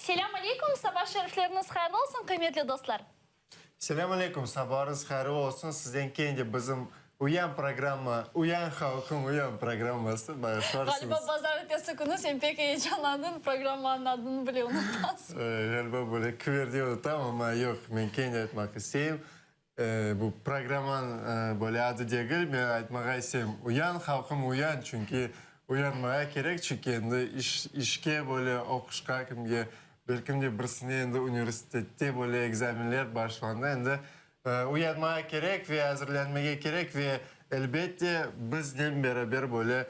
Selâm aleyküm, saba şerifleriñiz hayırlı olsun, qıymetli dostlar! Selâm aleyküm, sabalarıñız hayırlı olsun, sizden kene de bizim Uyan programma, Uyan halqım, uyan programması, bağışlarsıñız. Ğaliba bazarertesi künü sen pek eyecanlandıñ, programmanıñ adını bile unutasıñ. Ğaliba böyle kiverde unutam, amma yoq, men kene de aytmaq isteyim, bu programmanıñ böyle adı degil, men aytmağa isteyim, Uyan halqım, uyan, çünki uyanmağa kerek, çünki endi iş, işke böyle oquşqa kimge, belkim de birisine endi universitette böyle ekzamenler başlandı, endi Uyanmağa kerek ve azırlanmege kerek ve, elbette, biznen beraber böyle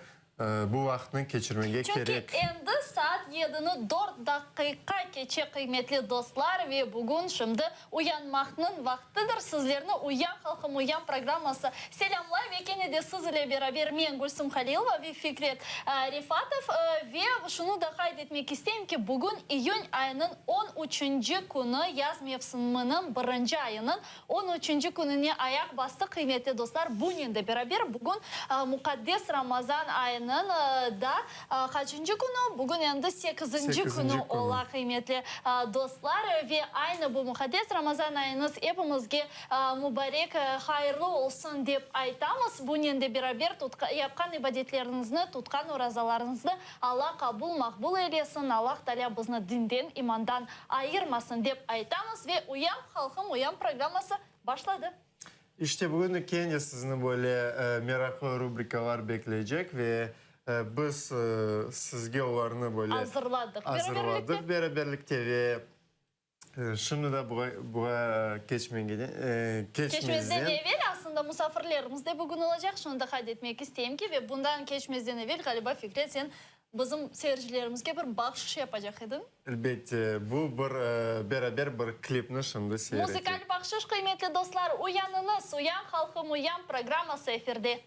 bu vaqıtnı keçirmege kerek. Çünki endi saat yedini dört daqiqa keçe, qıymetli dostlar, ve bugün şimdi uyanmaqnıñ vaqtıdır. Sizlerni Uyan, halqım, uyan programması selâmlay ve kene de siz ile beraber men, Gülsüm Halilova ve Fikret Refatov. Ve şunı da qayd etmek isteyim ki, bugün iyün ayınıñ on üçünci künü, yaz mevsiminiñ birinci ayınıñ on üçünci kününe ayaq bastıq, qıymetli dostlar. Bunen de beraber bugün muqaddes Ramazan ayınıñ da qaçıncı künü? Bugün endi sekizinci künü ola, qıymetli dostlar. Ve aynı bu muqaddes Ramazan ayıñız epimizge Mubarek, hayırlı olsun dep aytamız. Bunen de beraber yapqan ibadetleriñizni, tutqan orazalarıñıznı Alla qabul, maqbul eylesin, Allah Taalâ bizni dinden, imandan ayırmasın dep aytamız ve Uyan, halqım, uyan programması başladı. İşte bugün de kene sizni böyle meraqlı rubrikalar bekleycek ve biz sizge olarnı böyle Azırladıq azırladıq beraberlikte ve Şimdi de buğa keçmezden evel, aslında musafirlerimiz de bugün olacaq, şunı da qayd etmek isteyim ki, ve bundan keçmezden evel, ğaliba, Fikret, sen bizim seyircilerimizge bir bahşış yapacaq ediñ. Elbette, bu bir beraber bir klipni şimdi seyir eteyik. Muzıkal bahşış, qıymetli dostlar, Uyanıñız, uyan, halqım, uyan programması efirde.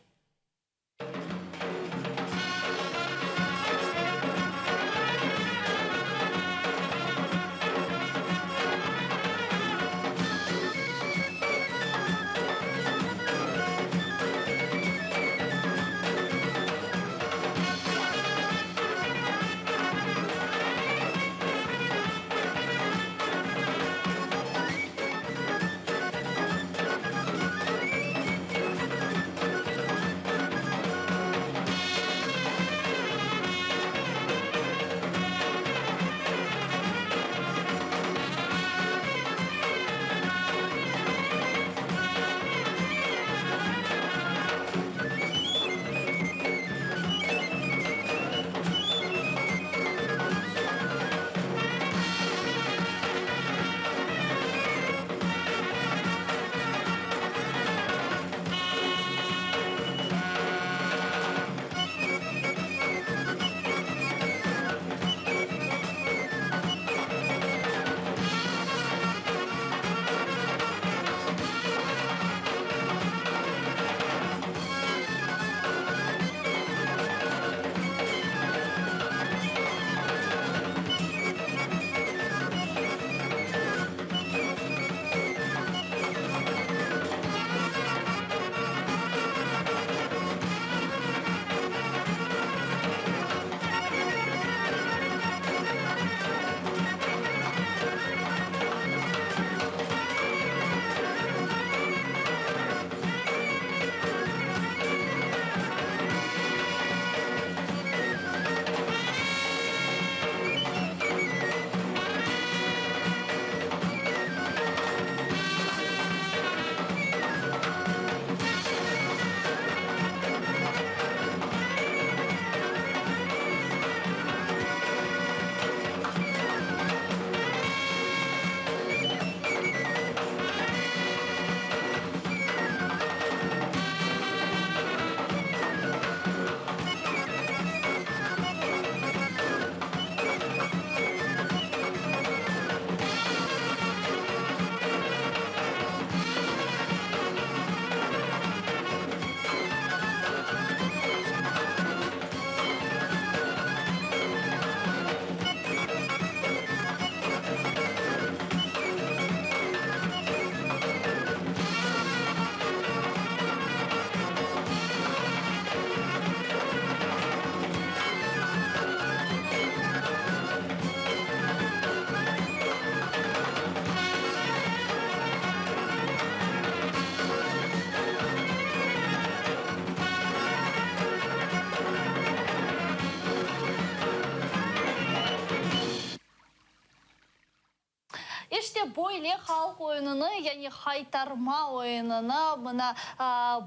İşte böyle halq oyunını, yani haytarma oyunını mına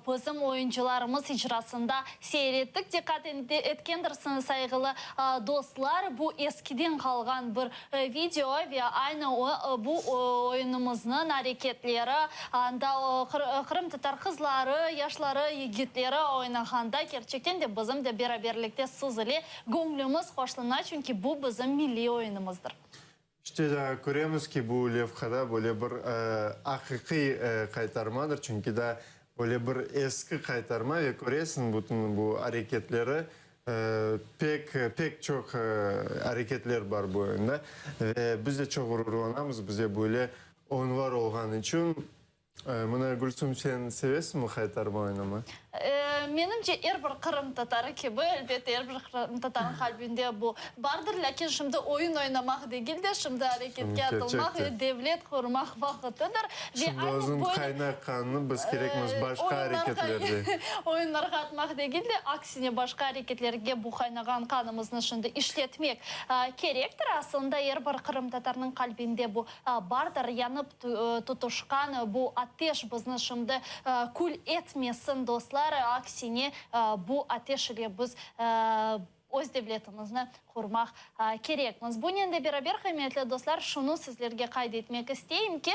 bizim oyuncılarımız icrasında seyir ettik. Diqqat etkendirsiñiz, sayğılı dostlar, bu eskiden qalğan bir video ve aynı bu oyunımıznıñ areketleri, anda qırımtatar qızları, yaşları, yigitleri oynağanda kerçekten de bizim de beraberlikte siz ile göñlümiz hoşlana, çünki bu bizim milliy oyunımızdır. İşte, daa köremiz ki, bu levhada böyle bir aqiqiy qaytarmadır, çünki daa böyle bir eski qaytarma ve köresiñ bütün bu areketleri, pek, pek çoq areketler bar bu oyunda ve biz de çoq ğururlanamız, bize böyle oyunlar olğanı içün. Mına, Gülsüm, sen sevesiñmi haytarma oynama? Menimce, er bir qırımtatarı kibi, elbette, er bir qırımtatarnıñ qalbinde bu bardır. Lâkin şimdi oyun oynamaq degil de, şimdi areketke atılmaq ve devlet qurmaq vaqıtıdır. Şimdi özüniñ qaynaq qanını biz kerekmiz başqa areketlerde. Oyunlarğa atmaq degil de, aksine başqa areketlerge bu qaynağan qanımıznı şimdi işletmek kerektir. Aslında er bir qırımtatarnıñ qalbinde bu Bardır, yanıp tutuşqan bu ateş bizni şimdi kül etmesin, dostlar, aksine, bu ateş ile biz öz devletimizni qurmaq kerekmiz. Bunen de beraber, qıymetli dostlar, şunı sizlerge qayd etmek isteyim ki,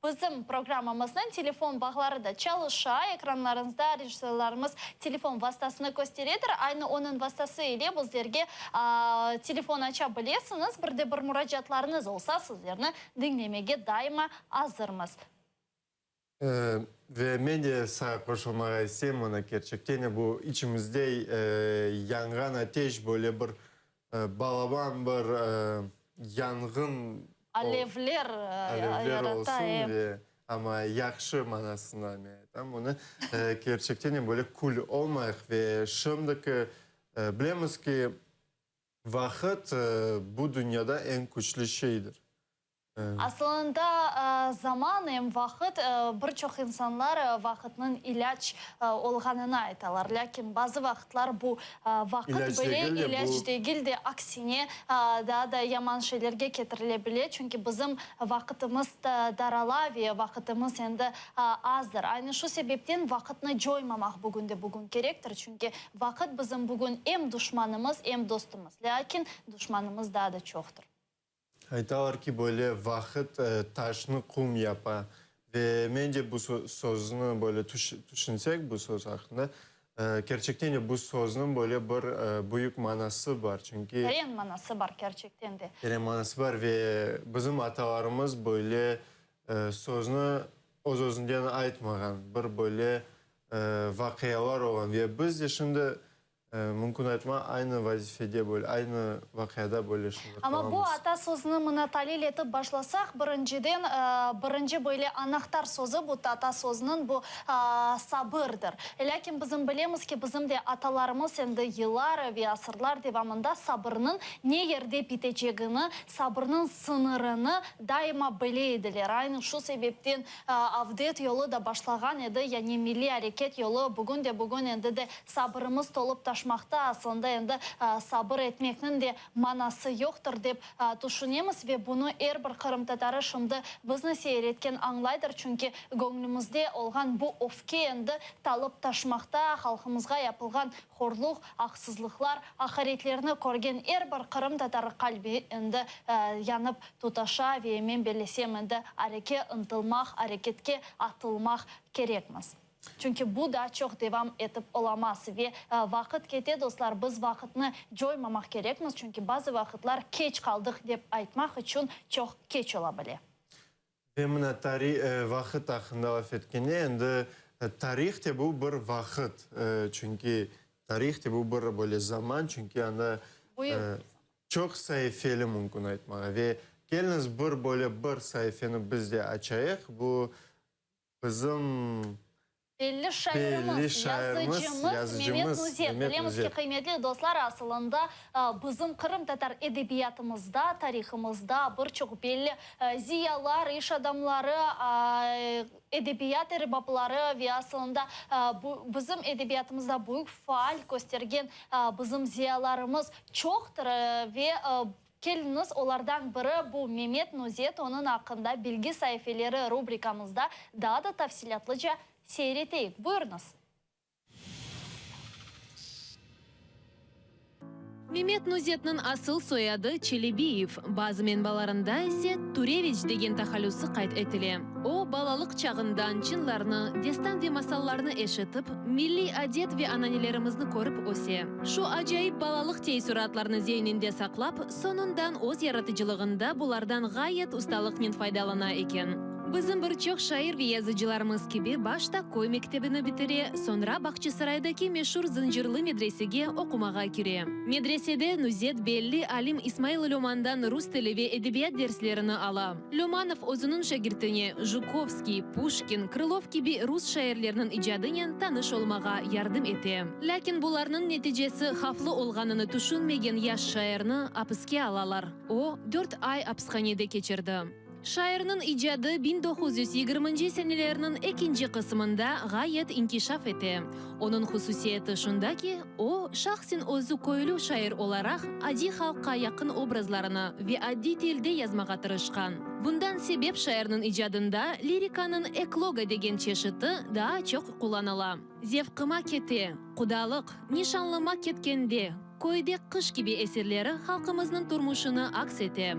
Bizim programmamıznıñ telefon bağları da çalışa, ekranlarıñızda rejissörlarımız telefon vastasını kösteredir, aynı onıñ vastası ile bizlerge telefon aça bilesiñiz, bir de bir muracaatlarıñız olsa, sizlerni diñlemege daima azırmız. Ve men de sağa qoşulmağa isteyim, mına kerçekten de bu içimizde yanğan ateş böyle bir Balaban bir yanğın Alevler alevler olsun ve amma yahşı manasında men aytam bunı. Kerçekten de böyle kül olmayıq ve şimdiki bilemiz ki, vaqıt bu dünyada eñ küçlü şeydir. Asılında zaman em vaqıt, bir çoq insanlar vaqıtnıñ ilâc olğanını aytalar. Lâkin bazı vaqıtlar bu vaqıt bile ilâc degil de, aksine daa da yaman şeylerge ketirile bile. Çünki bizim vaqıtımız darala ve vaqıtımız endi azdır. Aynı şu sebepten vaqıtnı coymamaq bugün de bugün kerektir. Çünki vaqıt bizim bugün em duşmanımız, em dostumız. Lâkin duşmanımız daa da çoqtır. Aytalar ki, böyle vaqıt taşnı qum yapa. Ve mence bu sözni böyle tüşünsek, bu söz aqqında, kerçekten de bu sözniñ böyle bir büyük manası bar, çünki. Teren manası bar, kerçekten de. Teren manası bar ve bizim atalarımız böyle sözni öz-özünden aytmağan, bir böyle vaqialar olğan. Ve biz de şimdi Mümkün aytma, aynı vazifede böyle, aynı vaqiada böyle şimdi Amma bu qalamız. ata sözüni mına talil etip başlasaq, birinciden, birinci böyle anahtar sözü bu ata sözüniñ bu sabırdır. Lâkin bizim bilemiz ki, bizim de atalarımız endi yıllar ve asırlar devamında sabırnıñ ne yerde bitecegini, sabırnıñ sıñırını daima bile ediler. Aynı şu sebepten Avdet yolu da başlağan edi, yani milliy areket yolu bugün de bugün endi de sabırımız tolıp taşmaqta, aslında endi sabır etmekniñ de manası yoqtır dep tüşünemiz ve bunı er bir qırımtatarı şimdi bizni seyir etken añlaydır, çünki göñlümizde olğan bu öfke endi talıp taşmaqta, halqımızğa yapılğan horluq, aqsızlıqlar, aqaretlerni körgen er bir qırımtatarı qalbi endi yanıp tutaşa ve men bellesem endi areke ıntılmaq, areketke atılmaq kerekmiz. Çünki bu da çoq devam etip olamaz ve vaqıt kete, dostlar, biz vaqıtnı coymamaq kerekmiz, çünki bazı vaqıtlar keç qaldıq dep aytmaq içün çoq keç ola bile. Ve mına vaqıt aqqında laf etkende, endi tarih te bu bir vaqıt, çünki tarih te bu bir böyle zaman, çünki anda çoq saifeli mümkün aytmağa. Ve keliñiz bir böyle bir saifeni biz de açayıq, bu Bizim Belli şairimiz, yazıcımız Memet Nuzet. Bilemiz ki, qıymetli dostlar, asılında bizim qırımtatar edebiyatımızda, tarihımızda bir çoq belli ziyalar, iş adamları, edebiyat erbapları ve asılında bizim edebiyatımızda büyük faal köstergen bizim ziyalarımız çoqtır ve. Keliñiz, olardan biri bu Memet Nuzet, onıñ aqqında Bilgi saifeleri rubrikamızda daa da tafsilâtlıca seyir eteyik. Buyurıñız. Memet Nuzetniñ asıl soyadı Çelebiyev, bazı menbalarında ise Tureviç degen tahallüsi qayd etile. O, balalıq çağından çınlarnı, destan ve masallarnı eşitip, milliy adet ve ananelerimizni körip öse. Şu acayip balalıq teessüratlarnı zeininde saqlap, soñundan öz yaratıcılığında bulardan ğayet ustalıqnen faydalana eken. Bizim bir çoq şair ve yazıcılarımız kibi başta köy mektebini bitire, soñra Bağçasaraydaki meşur Zıncırlı medresege oqumağa kire. Medresede Nuzet belli alim İsmail Lömandan rus tili ve edebiyat derslerini ala. Lömanov özüniñ şagirtine Jukovskiy, Puşkin, Krılov kibi rus şairleriniñ icadınen tanış olmağa yardım ete. Lâkin bularnıñ neticesi havflı olğanını tüşünmegen yaş şairni apiske alalar. O, dört ay apishanede keçirdi. Şairniñ icadı 1920-nci senelerniñ ekinci qısımında ğayet inkişaf ete. Onıñ hususiyeti şunda ki, o, şahsen özü köylü şair olaraq, adiy halqqa yaqın obrazlarını ve adiy tilde yazmağa tırışqan. Bundan sebep şairniñ icadında lirikanıñ ekloga degen çeşiti daa çoq qullanıla. Zevqıma kete, Qudalıq, Nişanlıma ketkende, Köyde qış kibi eserleri halqımıznıñ turmuşını aks ete.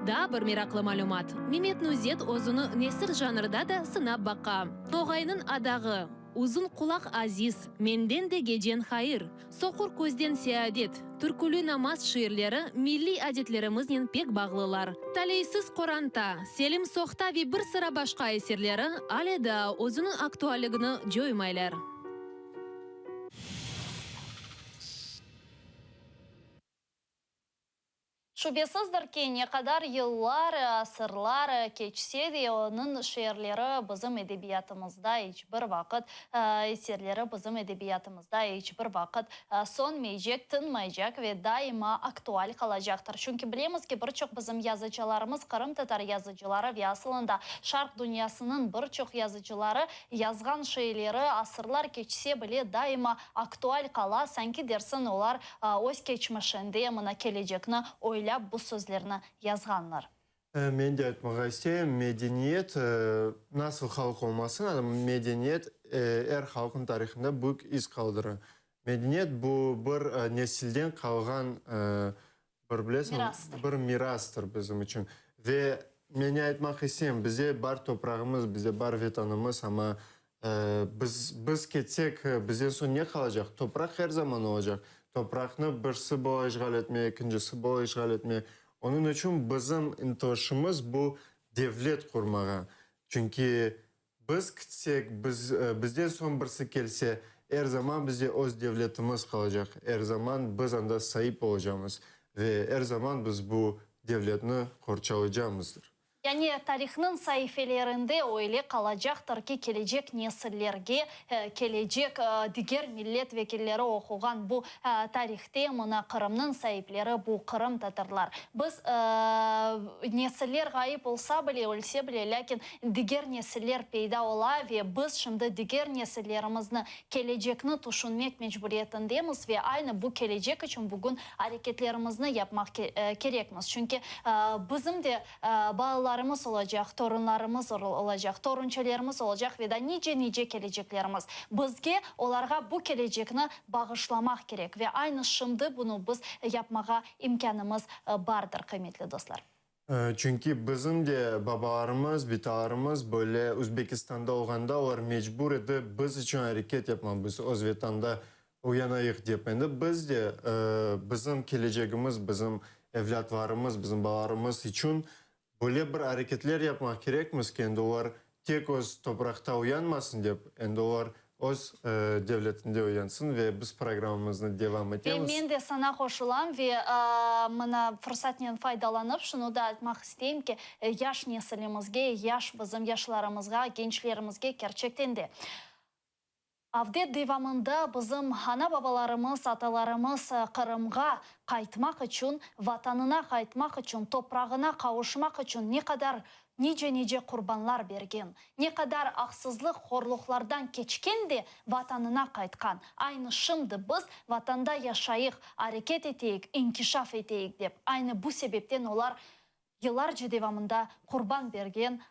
Daa bir meraqlı malümat, Memet Nuzet özüni nesir janrda da sınap baqa. Noğaynıñ adağı, Uzun qulaq aziz, Menden de gecen hayır, Soqur közden seadet, Türküli namaz şiirleri milliy adetlerimiznen pek bağlılar. Taleysiz qoranta, Selim sohta ve bir sıra başqa eserleri ale daa özüniñ aktualligini coymaylar. Şübesizdir ki, ne qadar yıllar, asırlar keçse de, onıñ şiirleri bizim edebiyatımızda iç bir vaqıt, eserleri bizim edebiyatımızda iç bir vaqıt sönmeycek, tınmaycaq ve daima aktual qalacaqtır. Çünki bilemiz ki, bir çoq bizim yazıcılarımız, qırımtatar yazıcıları ve asılında şarq dünyasınıñ bir çoq yazıcıları yazğan şiirleri asırlar keçse bile daima aktual qala, sanki dersiñ olar öz keçmişinde mına kelecekni oylap bu sözlerni yazğanlar. Men de aytmağa isteyim, medeniyet, nasıl halq olmasın, medeniyet er halqnıñ tarihında büyük iz qaldıra. Medeniyet bu bir nesilden qalğan bir bilesiñ, bir mirastır bizim içün. Ve men ne aytmaq isteyim, bize bar toprağımız, bize bar Vetanımız, amma Biz, biz ketsek, bizden soñ ne qalacaq? Topraq her zaman olacaq. Topraqnı birisi bola işğal etme, ekincisi bola işğal etme. Onıñ içün bizim ıntılışımız bu devlet qurmağa. Çünki biz kitsek, biz, bizden soñ birisi kelse, er zaman bizde öz devletimiz qalacaq, er zaman biz anda saip olacamız ve er zaman biz bu devletni qorçalaycamızdır. Yani tarihnıñ saifelerinde öyle qalacaqtır ki, kelecek nesillerge, kelecek diger millet vekilleri oquğan bu tarihte mına Qırımnıñ saipleri bu qırımtatarlar. Biz nesiller ğayıp olsa bile, ölse bile, lâkin diger nesiller peyda ola ve biz şimdi diger nesillerimizni, kelecekni tüşünmek mecburiyetindemiz ve aynı bu kelecek içün bugün areketlerimizni yapmaq kerekmiz. Çünki bizim de Balalarımız olacaq, torunlarımız olacaq, torunçelerimiz olacaq ve da nice-nice keleceklerimiz. Bizge olarğa bu kelecekni bağışlamaq kerek ve aynı şimdi bunı biz yapmağa imkânımız bardır, qıymetli dostlar. Çünki bizim de babalarımız, bitalarımız böyle Özbekistanda olğanda olar mecbur edi biz içün areket yapmaq, biz öz Vetanda Uyanayıq dep. Endi biz de bizim kelecegimiz, bizim evlâtlarımız, bizim balalarımız içün böyle bir areketler yapmaq kerekmiz ki, endi olar tek öz topraqta uyanmasın dep, endi olar öz devletinde uyansın ve biz programmamıznı devam Ve etemiz. men de saña qoşulam ve mına fırsatnen faydalanıp şunı da aytmaq isteyim ki, yaş nesilimizge, yaş bizim yaşlarımızğa, gençlerimizge kerçekten de. Avdet devamında bizim ana-babalarımız, atalarımız Qırımğa qaytmaq içün, Vatanına qaytmaq içün, toprağına qavuşmaq içün ne qadar nice-nice qurbanlar bergen, ne qadar aqsızlıq, horluqlardan keçken de Vatanına qaytqan. Aynı şimdi biz Vatanda yaşayıq, areket eteyik, inkişaf eteyik dep, aynı bu sebepten olar yıllarca devamında qurban bergen,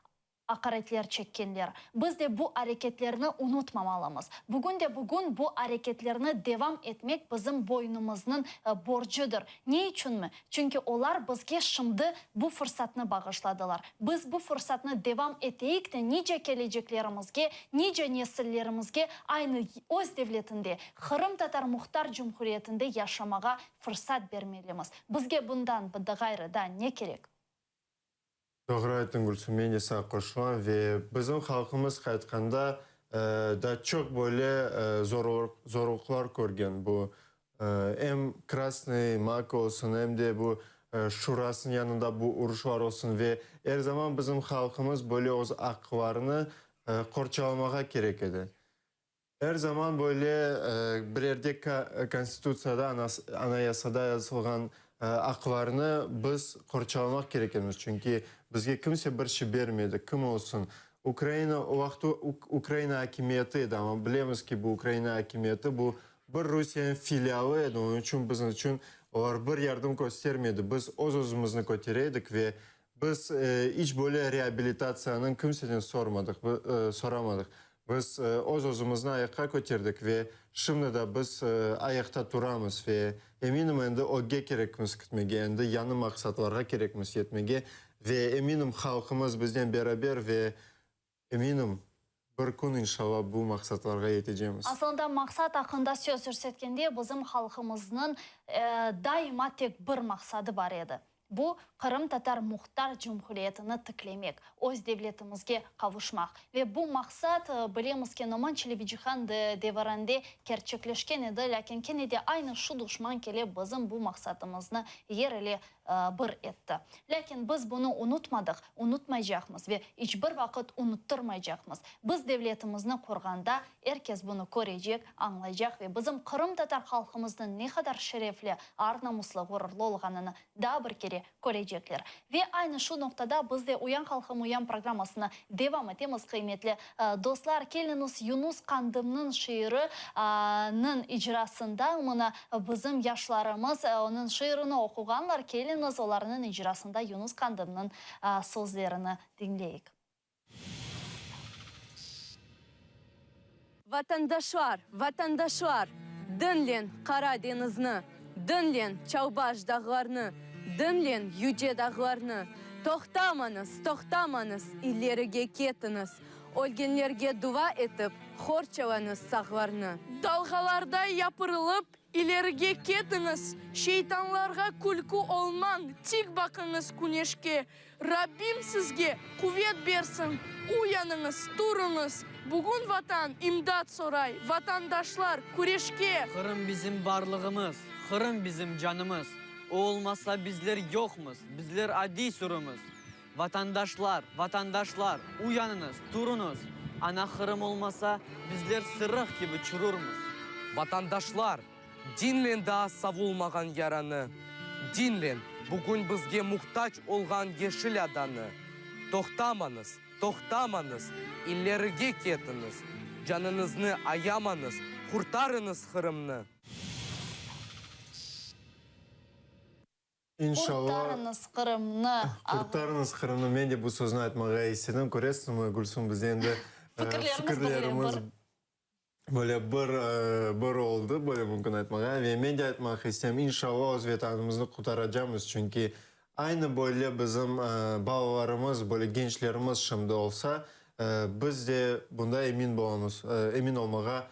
aqaretler çekkenler. Biz de bu areketlerni unutmamalımız. Bugün de bugün bu areketlerni devam etmek bizim boynumıznıñ borcudır. Ne içünmi? Çünki olar bizge şimdi bu fırsatnı bağışladılar. Biz bu fırsatnı devam eteyik de nice keleceklerimizge, nice nesillerimizge aynı öz devletinde, Qırımtatar Muhtar Cumhuriyetinde yaşamağa fırsat bermelimiz. Bizge bundan ğayrı daa ne kerek? Doğru ayttıñ, Gülsüm, men de saña qoşulam ve bizim halqımız qaytqanda da çoq böyle zorluqlar körgen, bu em Krasnıy Mak olsun, em de bu Şurasınıñ yanında bu uruşlar olsun ve er zaman bizim halqımız böyle öz aqlarını qorçalamağa kerek edi. Er zaman böyle birerde Konstitutsiyada, Anayasada yazılğan aqlarnı biz qorçalamaq kerek edimiz, çünki bizge kimse bir şey bermedi, kim olsun, Ukraina, o vaqıt Ukraina akimiyeti edi, amma bilemiz ki, bu Ukraina akimiyeti bu bir Rusiyeniñ filialı edi, onıñ içün bizim içün olar bir yardım köstermedi, biz öz-özümizni kötere edik ve Biz iç böyle reabilitatsiyanıñ kimseden sormadıq, soramadıq. Biz öz-özümizni ayaqqa köterdik ve şimdi da biz ayaqta turamız ve eminim endi ögge kerekmiz ketmege, endi yañı maqsatlarğa kerekmiz yetmege ve eminim halqımız biznen beraber ve eminim bir kün inşallah bu maqsatlarğa yetecemiz. Aslında maqsat aqqında söz yürsetkende bizim halqımıznıñ daima tek bir maqsadı bar edi. Bu, Qırımtatar Muhtar Cumhuriyetini tiklemek, öz devletimizge qavuşmaq. Ve bu maqsat, bilemiz ki, Noman Çelebicihan devirinde kerçekleşken edi, lâkin kene de aynı şu duşman kelip bizim bu maqsadımıznı yer ile bir etti. Lâkin biz bunı unutmadıq, unutmaycaqmız ve iç bir vaqıt unuttırmaycaqmız. Biz devletimizni qurğanda er kes bunı körecek, añlaycaq ve bizim qırımtatar halqımıznıñ ne qadar şerefli, ar-namuslı, ğururlı olğanını daa bir kere körecekler. Ve aynı şu noqtada biz de Uyan halqım uyan programmasını devam etemiz, qıymetli dostlar. Keliñiz, Yunus Qandımnıñ şiiri nıñ icrasında, mına, bizim yaşlarımız onıñ şiirini oquğanlar, keliñiz, olarnıñ icrasında Yunus Qandımnıñ sözlerini diñleyik. Vatandaşlar, vatandaşlar, diñleñ Qara deñizni, diñleñ Çalbaş dağlarnı, diñleñ yüce dağlarnı. Toqtamañız, toqtamañız, ilerige ketiñiz, ölgenlerge dua etip, qorçalañız sağlarnı. Dalğalarday yapırılıp, İlerige ketiñiz, şeytanlarğa külkü olmañ, tik baqıñız küneşke. Rabbim sizge quvet bersin, uyanıñız, turuñız, bugün Vatan imdat soray, vatandaşlar, küreşke! Qırım bizim barlığımız, Qırım bizim canımız, o olmasa bizler yoqmız, bizler adiy sürümiz. Vatandaşlar, vatandaşlar, uyanıñız, turuñız, ana Qırım olmasa, bizler sırıq kibi çürürmiz. Vatandaşlar, diñleñ daa savulmağan yaranı, diñleñ bugün bizge muhtac olğan yeşil adanı. Toqtamañız, toqtamañız, ilerige ketiñiz, canıñıznı ayamañız, qurtarıñız Qırımnı. İnşallah. Qurtarıñız Qırımnı. Qurtarıñız Qırımnı. Men de bu sözni aytmağa istedim. Köresiñmi, Gülsüm, bizde endi fikirlerimiz böyle bir bir oldı, böyle mümkün aytmağa. Ve men de aytmaq isteyim, inşallah öz Vetanımıznı qurtaracamız, çünki aynı böyle bizim balalarımız, böyle gençlerimiz şimdi olsa, biz de bunda emin bolamız, emin olmağa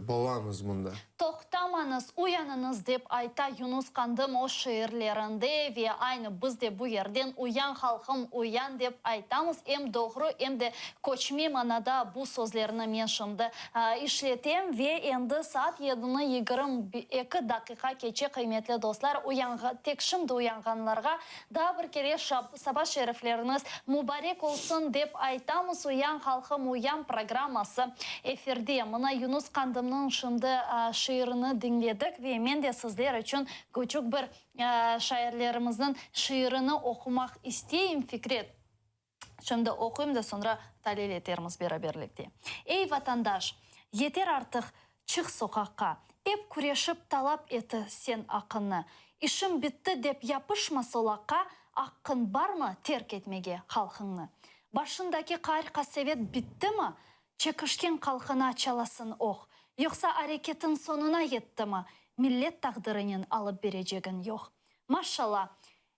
Bolamız bunda. Toqtamañız, uyanıñız, dep ayta Yunus Qandım o şiirlerinde ve aynı biz de bu yerden uyan, halqım, uyan dep aytamız. Em doğru, em de köçme manada bu sözlerni men şimdi işletem. Ve endi saat yedini 22 daqiqa keçe, qıymetli dostlar, tek şimdi uyanğanlarğa Daa bir kere saba şerifleriñiz mubarek olsun dep aytamız, Uyan, halqım, uyan programması efirde. Mına Yunus. Yunus Qandımnıñ şimdi şiirini diñledik ve men de sizler içün küçük bir şairlerimizniñ şiirini oqumaq isteyim, Fikret. Şimdi oquyım da soñra talil etermiz beraberlikte. Ey, vatandaş, yeter artıq, çıq soqaqqa, Ep küreşip talap eti sen aqınnı. İşim bitti dep yapışma solaqqa, Aqqın barmı terk etmege halqıñnı? Başındaki qaar-qasevet bittimi? Çekişken qalqına çalasın oq. Yoqsa areketiñ soñuna yettimi? Millet taqdirinen alıp berecegin yoq. Maşşalla,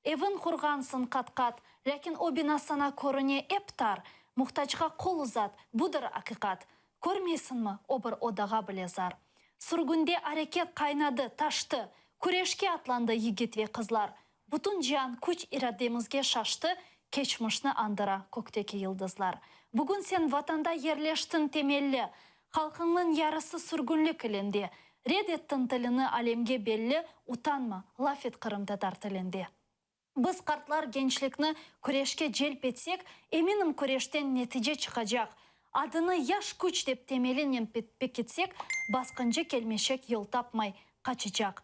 Eviñ qurğansıñ qat-qat, lâkin o bina saña körüne ep tar. Muhtacğa qol uzat, budır aqiqat. Körmeysiñmi, o bir odağa bile zar. Sürgünde areket qaynadı, taştı, küreşke atlandı yigit ve qızlar. Bütün cian küç-irademizge şaştı, keçmişni añdıra kökteki yıldızlar. Bugün sen Vatanda yerleştiñ temelli, Halqıñnıñ yarısı sürgünlik ilinde. Red ettiñ tilini alemge belli, utanma, laf et qırımtatar tilinde. Biz qartlar gençlikni küreşke celp etsek, eminim küreşten netice çıqacaq. Adını yaş küç dep temelinen pekitsek, basqıncı kelmeşek yol tapmay qaçacaq.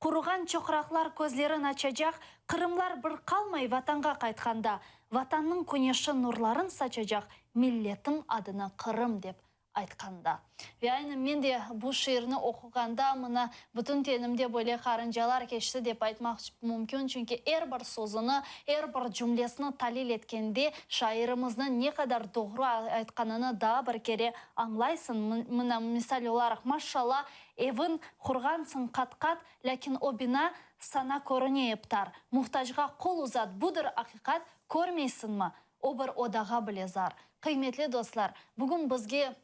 Quruğan çoqraqlar közlerin açacaq, Qırımlar bir qalmay Vatanğa qaytqanda, Vatannıñ küneşi nurların saçacaq, Milletim adını Qırım dep aytqanda. Ve aynı men de bu şiirni oquğanda, mına, bütün tenimde böyle qarıncalar keçti dep aytmaq mümkün, çünki er bir sözüni, er bir cümlesini talil etkende, şairimizniñ ne qadar doğru aytqanını daa bir kere añlaysıñ. Mına, misal olaraq, Maşşalla, Eviñ qurğansıñ qat-qat, lâkin o bina saña körüne ep tar. Muhtacğa qol uzat, budır aqiqat, körmeysiñmi, o bir odağa bile zar. Qıymetli dostlar, bugün bizge,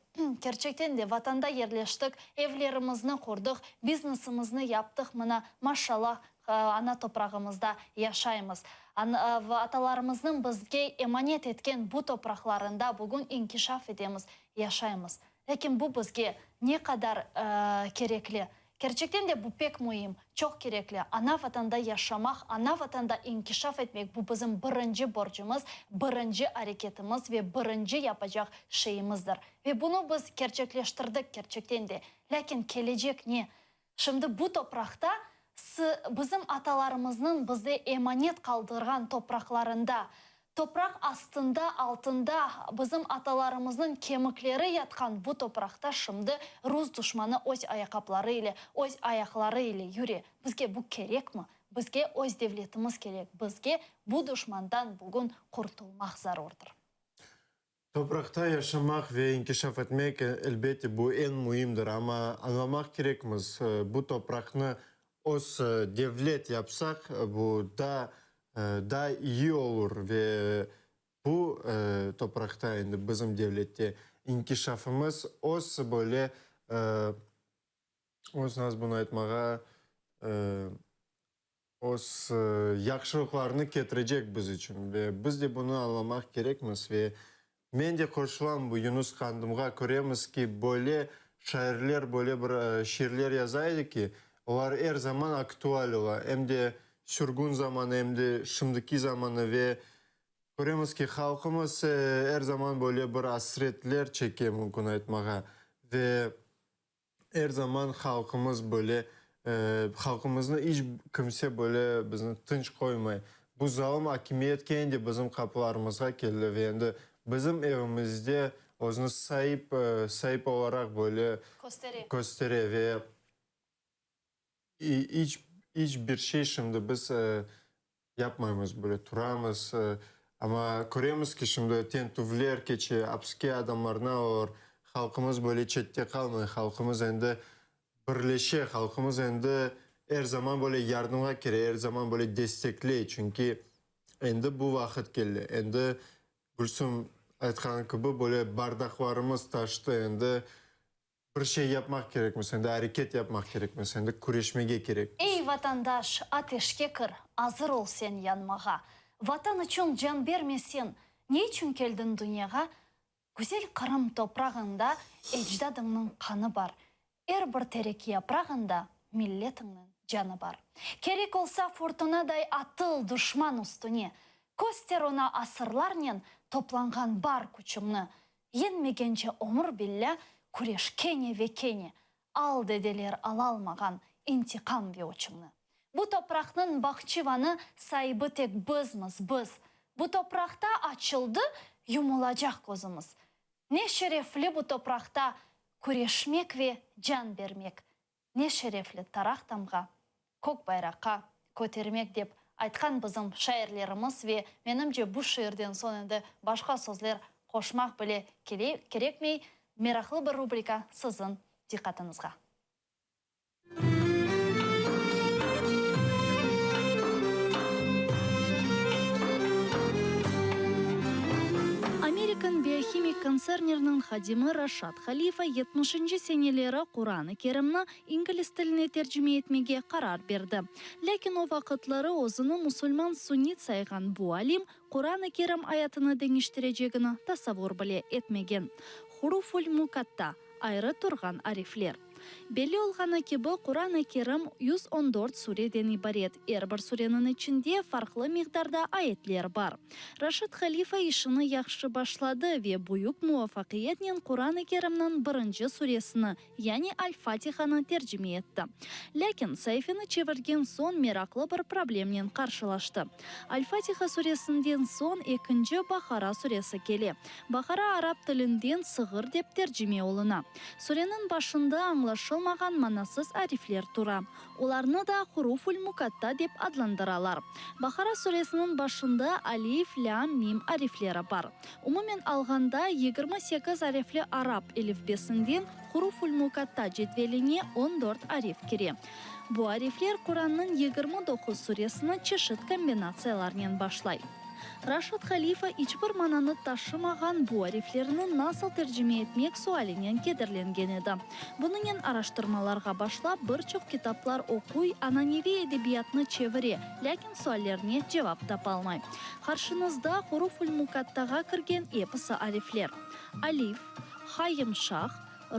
kerçekten de, Vatanda yerleştik, evlerimizni qurdıq, biznesimizni yaptıq, mına, maşallah, ana toprağımızda yaşaymız. Atalarımıznıñ bizge emanet etken bu topraqlarında bugün inkişaf etemiz, yaşaymız. Lâkin bu bizge ne qadar kerekli? Kerçekten de bu pek müim, çoq kerekli. Ana Vatanda yaşamaq, ana Vatanda inkişaf etmek bu bizim birinci borcumız, birinci areketimiz ve birinci yapacaq şeyimizdir. Ve bunı biz kerçekleştirdik kerçekten de. Lâkin kelecek ne? Şimdi bu topraqta, bizim atalarımıznıñ bizde emanet qaldırğan topraqlarında, topraq astında, altında bizim atalarımıznıñ kemikleri yatqan bu topraqta şimdi rus duşmanı öz ayaqapları ile, öz ayaqları ile yüre. Bizge bu kerekmi? Bizge öz devletimiz kerek. Bizge bu duşmandan bugün qurtulmaq zarurdır. Topraqta yaşamaq ve inkişaf etmek, elbette, bu eñ müimdir, amma añlamaq kerekmiz, bu topraqnı öz devlet yapsaq, bu daa daa iyi olur ve bu topraqta, endi bizim devlette inkişafımız öz böyle, öz, nasıl bunı aytmağa, Öz yahşılıqlarını ketirecek biz içün ve biz de bunı añlamaq kerekmiz ve men de qoşulam bu Yunus Qandımğa, köremiz ki, böyle şairler böyle bir şiirler yaza edi ki, olar er zaman aktual ola, em de sürgün zamanı, em de şimdiki zamanı ve köremiz ki, halqımız er zaman böyle bir asretler çeke, mümkün aytmağa, ve Er zaman halqımız böyle, halqımıznı iç kimse böyle bizni tınç qoymay. Bu zalım akimiyet kene de bizim qapılarımızğa keldi ve endi bizim evimizde özüni saip, saip olaraq böyle köstere ve iç, iç bir şey şimdi biz Yapmaymız, böyle turamız. Amma köremiz ki, şimdi tentüvler keçe, apiske adamlarnı alalar. Halqımız böyle çette qalmay, halqımız endi birleşe, halqımız endi er zaman böyle yardımğa kire, er zaman böyle destekley. Çünki endi bu vaqıt keldi. Endi Gülsüm aytqanı kibi, böyle bardaqlarımız taştı, endi Bir şey yapmaq kerekmiz, endi areket yapmaq kerekmiz, endi küreşmege kerekmiz. Ey, vatandaş, ateşke kir, azır ol sen yanmağa. Vatan içün can bermeseñ, ne içün keldiñ dünyağa? Güzel Qırım toprağıñda ecdadıñnıñ qanı bar, Er bir terek yaprağında milletiñniñ canı bar. Kerek olsa furtunaday atıl duşman üstüne, Köster oña asırlarnen toplanğan bar küçüñni. Yenmegence ömür billâ. Küreş kene ve kene, al dedeler alalmağan intiqam ve öçüñni. Bu topraqnıñ bahçıvanı saibi tek bizmiz, biz. Bu topraqta açıldı, yumulacaq közümiz. Ne şerefli bu topraqta küreşmek ve can bermek, ne şerefli taraq tamğa, kök bayraqqa kötermek dep aytqan bizim şairlerimiz ve menimce bu şiirden soñ endi başqa sözler qoşmaq bile kerekmey. Meraqlı bir rubrika siziñ diqqatıñızğa. American biohimik konsernlerniñ hadimi Raşad Halifa yetmişinci seneleri Quran-ı Kerimni ingliz tiline tercime etmege qarar berdi. Lâkin o vaqıtları özüni musulman-sunnit sayğan bu alim Quran-ı Kerim ayatını deñiştirecegini tasavvur bile etmegen. Huruful-mukatta, ayrı turğan arifler. Belli olğanı kibi, Quran-ı Kerim 114 sureden ibaret, er bir sureniñ içinde farqlı miqdarda ayetler bar. Raşid Halifa işini yahşı başladı ve büyük muvafaqiyetnen Quran-ı Kerimniñ birinci suresini, yani Al-Fatihanı tercime etti. Lâkin saifeni çevirgen soñ meraqlı bir problemnen qarşılaştı. Al-Fatiha suresinden soñ ekinci Baqara suresi kele. Baqara arap tilinden sığır dep tercime oluna. Sureniñ başında añlaşılmağan manasız arifler tura. Olarnı da huruful-mukatta dep adlandıralar. Baqara suresiniñ başında alif, lâm, mim arifleri bar. Umumen alğanda, 28 arifli arap elifbesinden huruful-mukatta cedveline 14 arif kire. Bu arifler Qurannıñ 29 suresini çeşit kombinatsiyalarnen başlay. Raşid Halifa iç bir mananı taşımağan bu ariflerni nasıl tercime etmek sualinen kederlengen edi. Bunıñen araştırmalarğa başlap, bir çoq kitaplar oquy, ananeviy edebiyatnı çevire, lâkin suallerine cevap tapalmay. Qarşıñızda huruful-mukattağa kirgen episi arifler, alif, ha yımşaq,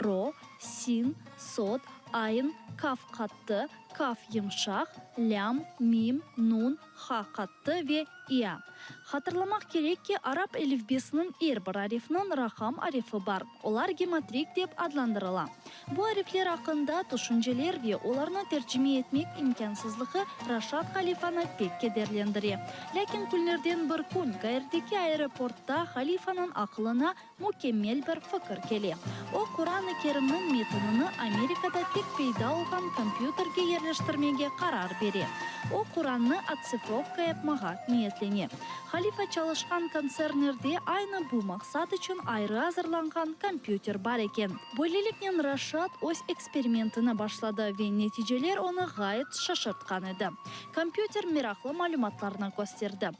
ro, sin, sod, ayn, kaf qattı, kaf yımşaq, lâm, mim, nun, Ha qattı ve ia. Hatırlamaq kerek ki, arap elifbesiniñ er bir arifniñ raqam arifi bar, olar gematrik dep adlandırıla. Bu arifler aqqında tüşünceler ve olarnı tercime etmek imkânsızlığı Raşad Halifanı pek kederlendire. Lâkin künlerden bir kün Kairdeki aeroportta Halifanıñ aqılına Mükemmel bir fikir kele. O, Quran-ı Kerimniñ metinini Amerikada tek peyda olğan kompyuterge yerleştirmege qarar bere. O, Qurannı otsifrovka yapmağa niyetlene. Halifa çalışqan kontsernerde aynı bu maqsat içün ayrı azırlanğan kompyuter bar eken. Böyleliknen Raşad öz eksperimentini başladı ve neticeler onı ğayet şaşırtqan edi. Kompyuter meraqlı malümatlarnı kösterdi.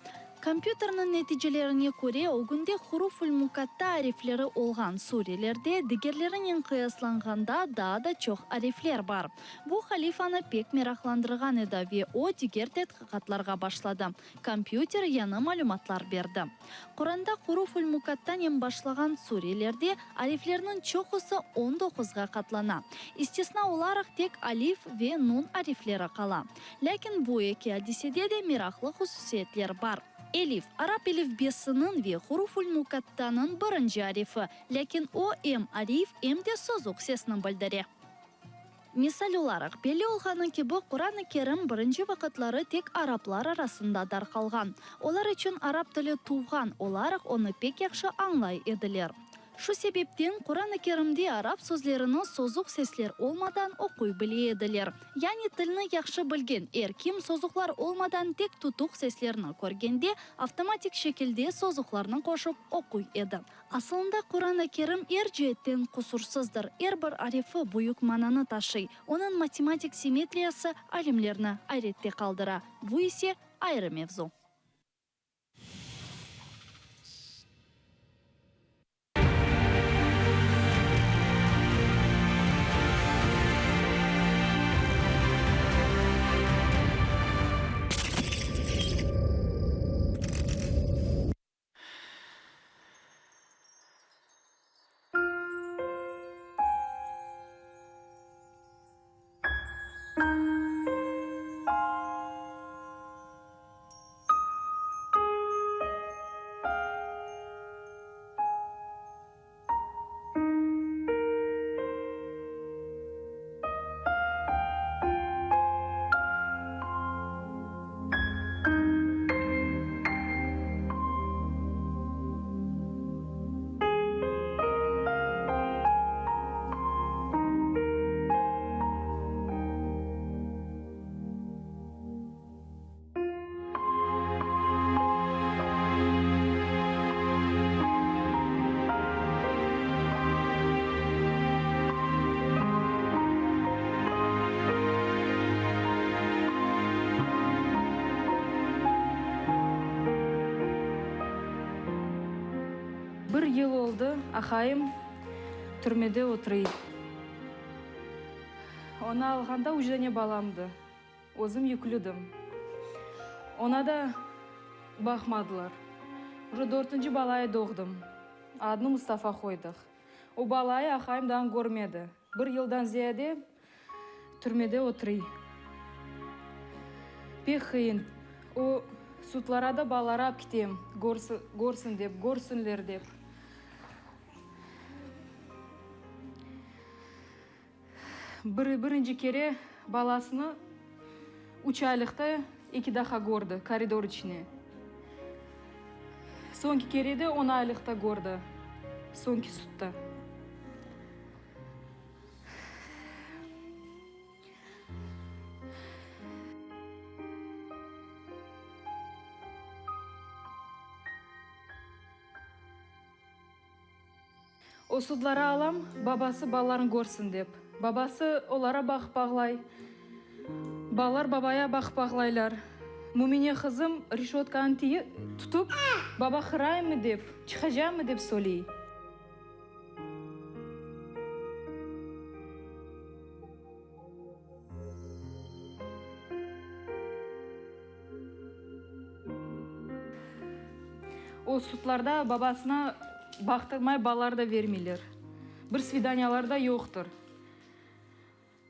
Kompyuterniñ neticelerine köre, ögünde huruf-ül-mukatta arifleri olğan surelerde digerlerinen qıyaslanğanda daa da çoq arifler bar. Bu halifanı pek meraqlandırğan edi ve o diger tedqiqatlarğa başladı. Kompyuter yañı malümatlar berdi. Quranda huruf-ül-mukattanen başlağan surelerde ariflerniñ çoqusı on doquzğa qatlana. İstisna olaraq tek alif ve nun arifleri qala. Lâkin bu eki adisede de meraqlı hususiyetler bar. Elif, arap elifbesiniñ ve huruful-mukattanıñ birinci arifi, lâkin o em arif, em de sozuq sesni bildire. Misal olaraq, belli olğanı kibi, Quran-ı Kerim birinci vaqıtları tek araplar arasında darqalğan. Olar içün arap tili tuvğan olaraq onı pek yahşı añlay ediler. Şu sebepten Quran-ı Kerimde arap sözlerini sozuq sesler olmadan oquy bile ediler. Yani tilni yahşı bilgen er kim sozuqlar olmadan tek tutuq seslerni körgende avtomatik şekilde sozuqlarnı qoşıp oquy edi. Asılında Quran-ı Kerim er ceetten qusursızdır, er bir arifi büyük mananı taşıy, onıñ matematik simmetriyası alimlerni ayrette qaldıra. Bu ise ayrı mevzu. Bir yıl oldı, aqayım türmede oturıy. Onı alğanda üç dane balamdı. Özüm yüklüdim. Ona da baqmadılar. Uje dörtünci balayı doğdım. Adını Mustafa qoydıq. O balayı aqayım daa körmedi. Bir yıldan ziyade türmede oturıy. Pek qıyın. O sudlara da balaları ap kitem, körsin dep, körsünler dep. Bir, birinci kere balasını üç aylıqta eki daha kördi, koridor içine. Soñki kere de on aylıqta kördi, soñki sudda. O sudlara alam, babası balaların körsin dep. Babası olara baqıp ağlay, balalar babaya baqıp ağlaylar. Mümine qızım reşötkanı tutıp, baba qıraymı dep, çıqacağımı dep söyley. O sudlarda babasına baqtırmay balalar da vermeyler. Bir svidaniyalar da yoqtır.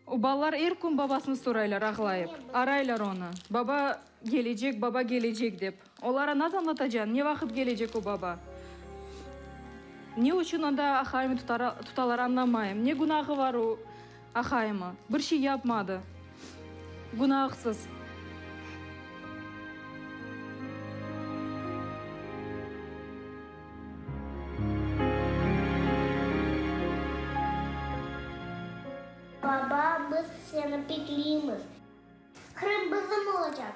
O balalar er kün babasını soraylar ağlayıp, araylar onı, baba kelecek, baba kelecek dep. Olara nasıl añlatacañ, ne vaqıt kelecek o baba? Ne içün anda aqayımı tutalar añlamayım. Ne günahı var o aqayımı? Bir şey yapmadı. Günahsız. Baba, biz seni bekleymiz. Qırım bizim olacaq!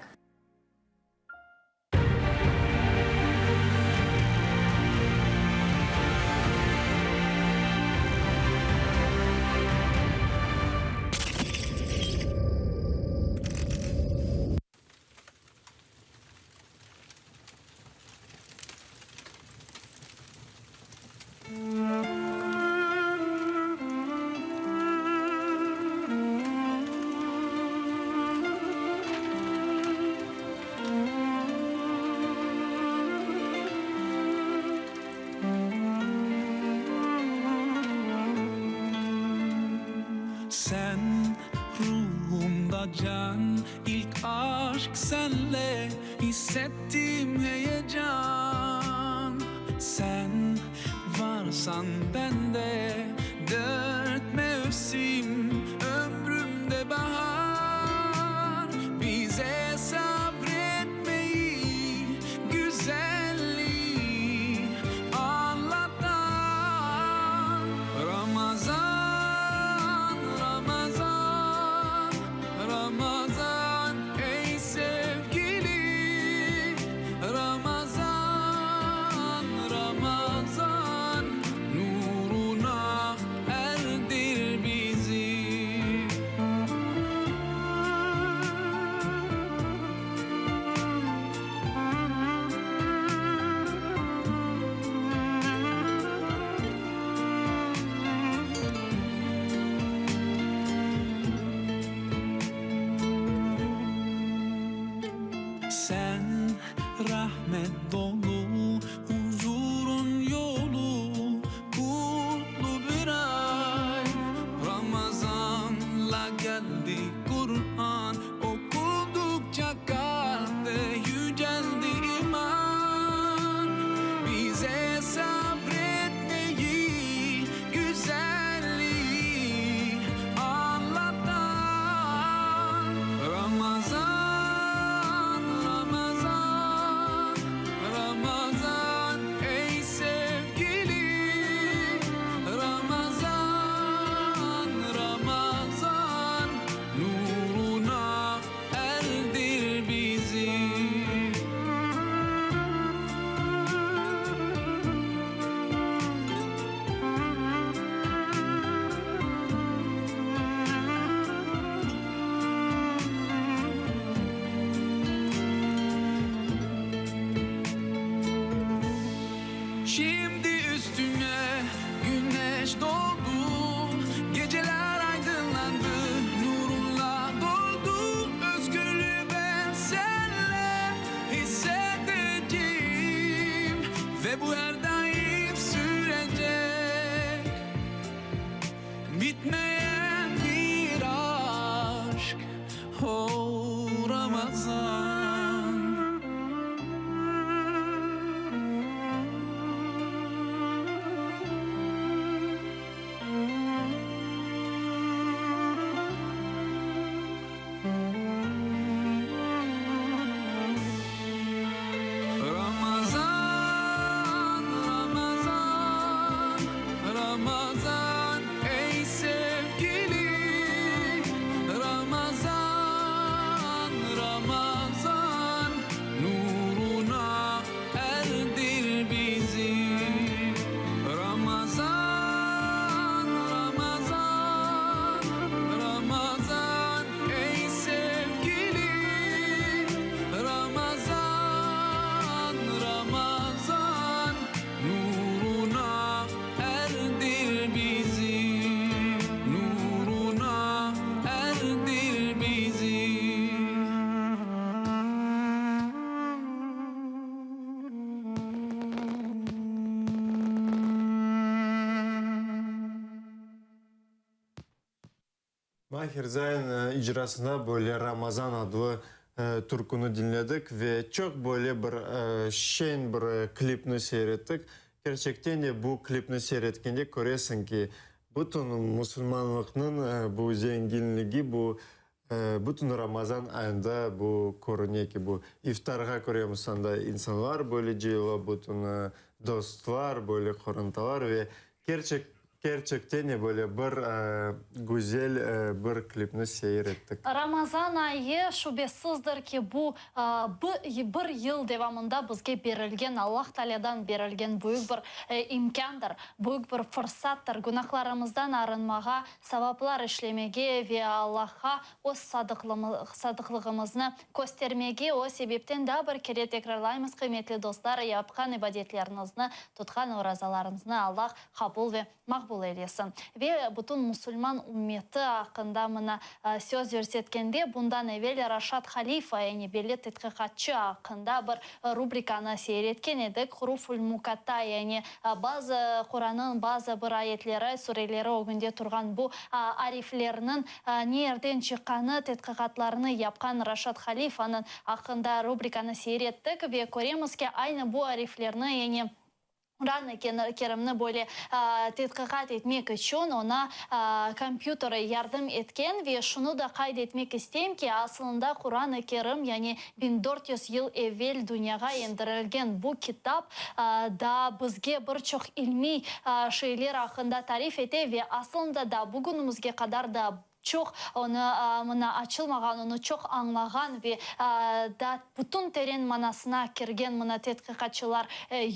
Sen ruhumda can, ilk aşk senle hissettim heyecan. Sen varsan bende dört mevsim, ömrümde bahar. Bize sabretmeyi, güzelliği anlatan Ramazan, Ramazan, Ramazan ey sevgili Ramazan, Ramazan nuruna erdir bizi. Sen rahmet dolu, huzurun yolu, kutlu bir ay. Ramazanla geldi Kur'an, okudukça kalpte yüceldi iman. Bize sabretmeyi, güzelliği anlatan Ramazan, Ramazan, Ramazan ey sevgili Ramazan, Ramazan nuruna erdir bizi. Şimdi üstümde. Ve bu er daim sürecek Bitmeyen bir aşk O Ramazan. Ramazan, Ramazan, Ramazan, ey sevgilim, Ramazan, Ramazan, nuruna erdir bizi. Ramazan, Ramazan, Ramazan, ey sevgilim, Ramazan, Ramazan, nuruna erdir bizi, nuruna erdir bizi. Mahir Zain icrasında böyle Ramazan adlı türküni diñledik ve çoq böyle bir şeñ bir klipni seyir ettik. Kerçekten de bu klipni seyir etkende köresiñ ki, bütün musulmanlıqnıñ bu zenginligi, bu bütün Ramazan ayında bu körüne ki, bu iftarğa köremiz anda insanlar böyle cıyıla, bütün dostlar, böyle qorantalar ve kerçek Kerçekten de böyle bir güzel bir klipni seyir ettik. Ramazan ayı, şübesizdir ki, bu bir yıl devamında bizge berilgen, Allah Taalâdan berilgen büyük bir imkândır, büyük bir fırsattır, günahlarımızdan arınmağa, savaplar işlemege ve Allahqa öz sadıqlığımıznı köstermege. O sebepten daa bir kere tekrarlaymız, qıymetli dostlar, yapqan ibadetleriñizni, tutqan orazalarıñıznı Allah qabul ve maqbul eylesin. Ve bütün musulman ümmeti aqqında mına söz yürsetkende, bundan evel Raşat Halifa, yani belli tedqiqatçı aqqında bir rubrikanı seyir etken edik, Huruful Mukatta, yani bazı Qurannıñ bazı bir ayetleri, sureleri ögünde turğan bu ariflerniñ ne yerden çıqqanı tedqiqatlarını yapqan Raşat Halifanıñ aqqında rubrikanı seyir ettik ve köremiz ki, aynı bu ariflerni, yani Quran-ı Kerimni böyle tedqiqat etmek içün oña kompyuteri yardım etken ve şunı da qayd etmek isteyim ki, asılında Quran-ı Kerim, yani 1400 yıl evel dünyağa endirilgen bu kitap da bizge bir çoq ilmiy şeyler aqqında tarif ete ve asılında da bugünimizge qadar da Çoq onı mına açılmağan, onı çoq añlağan ve da bütün teren manasına kirgen mına tedqiqatçılar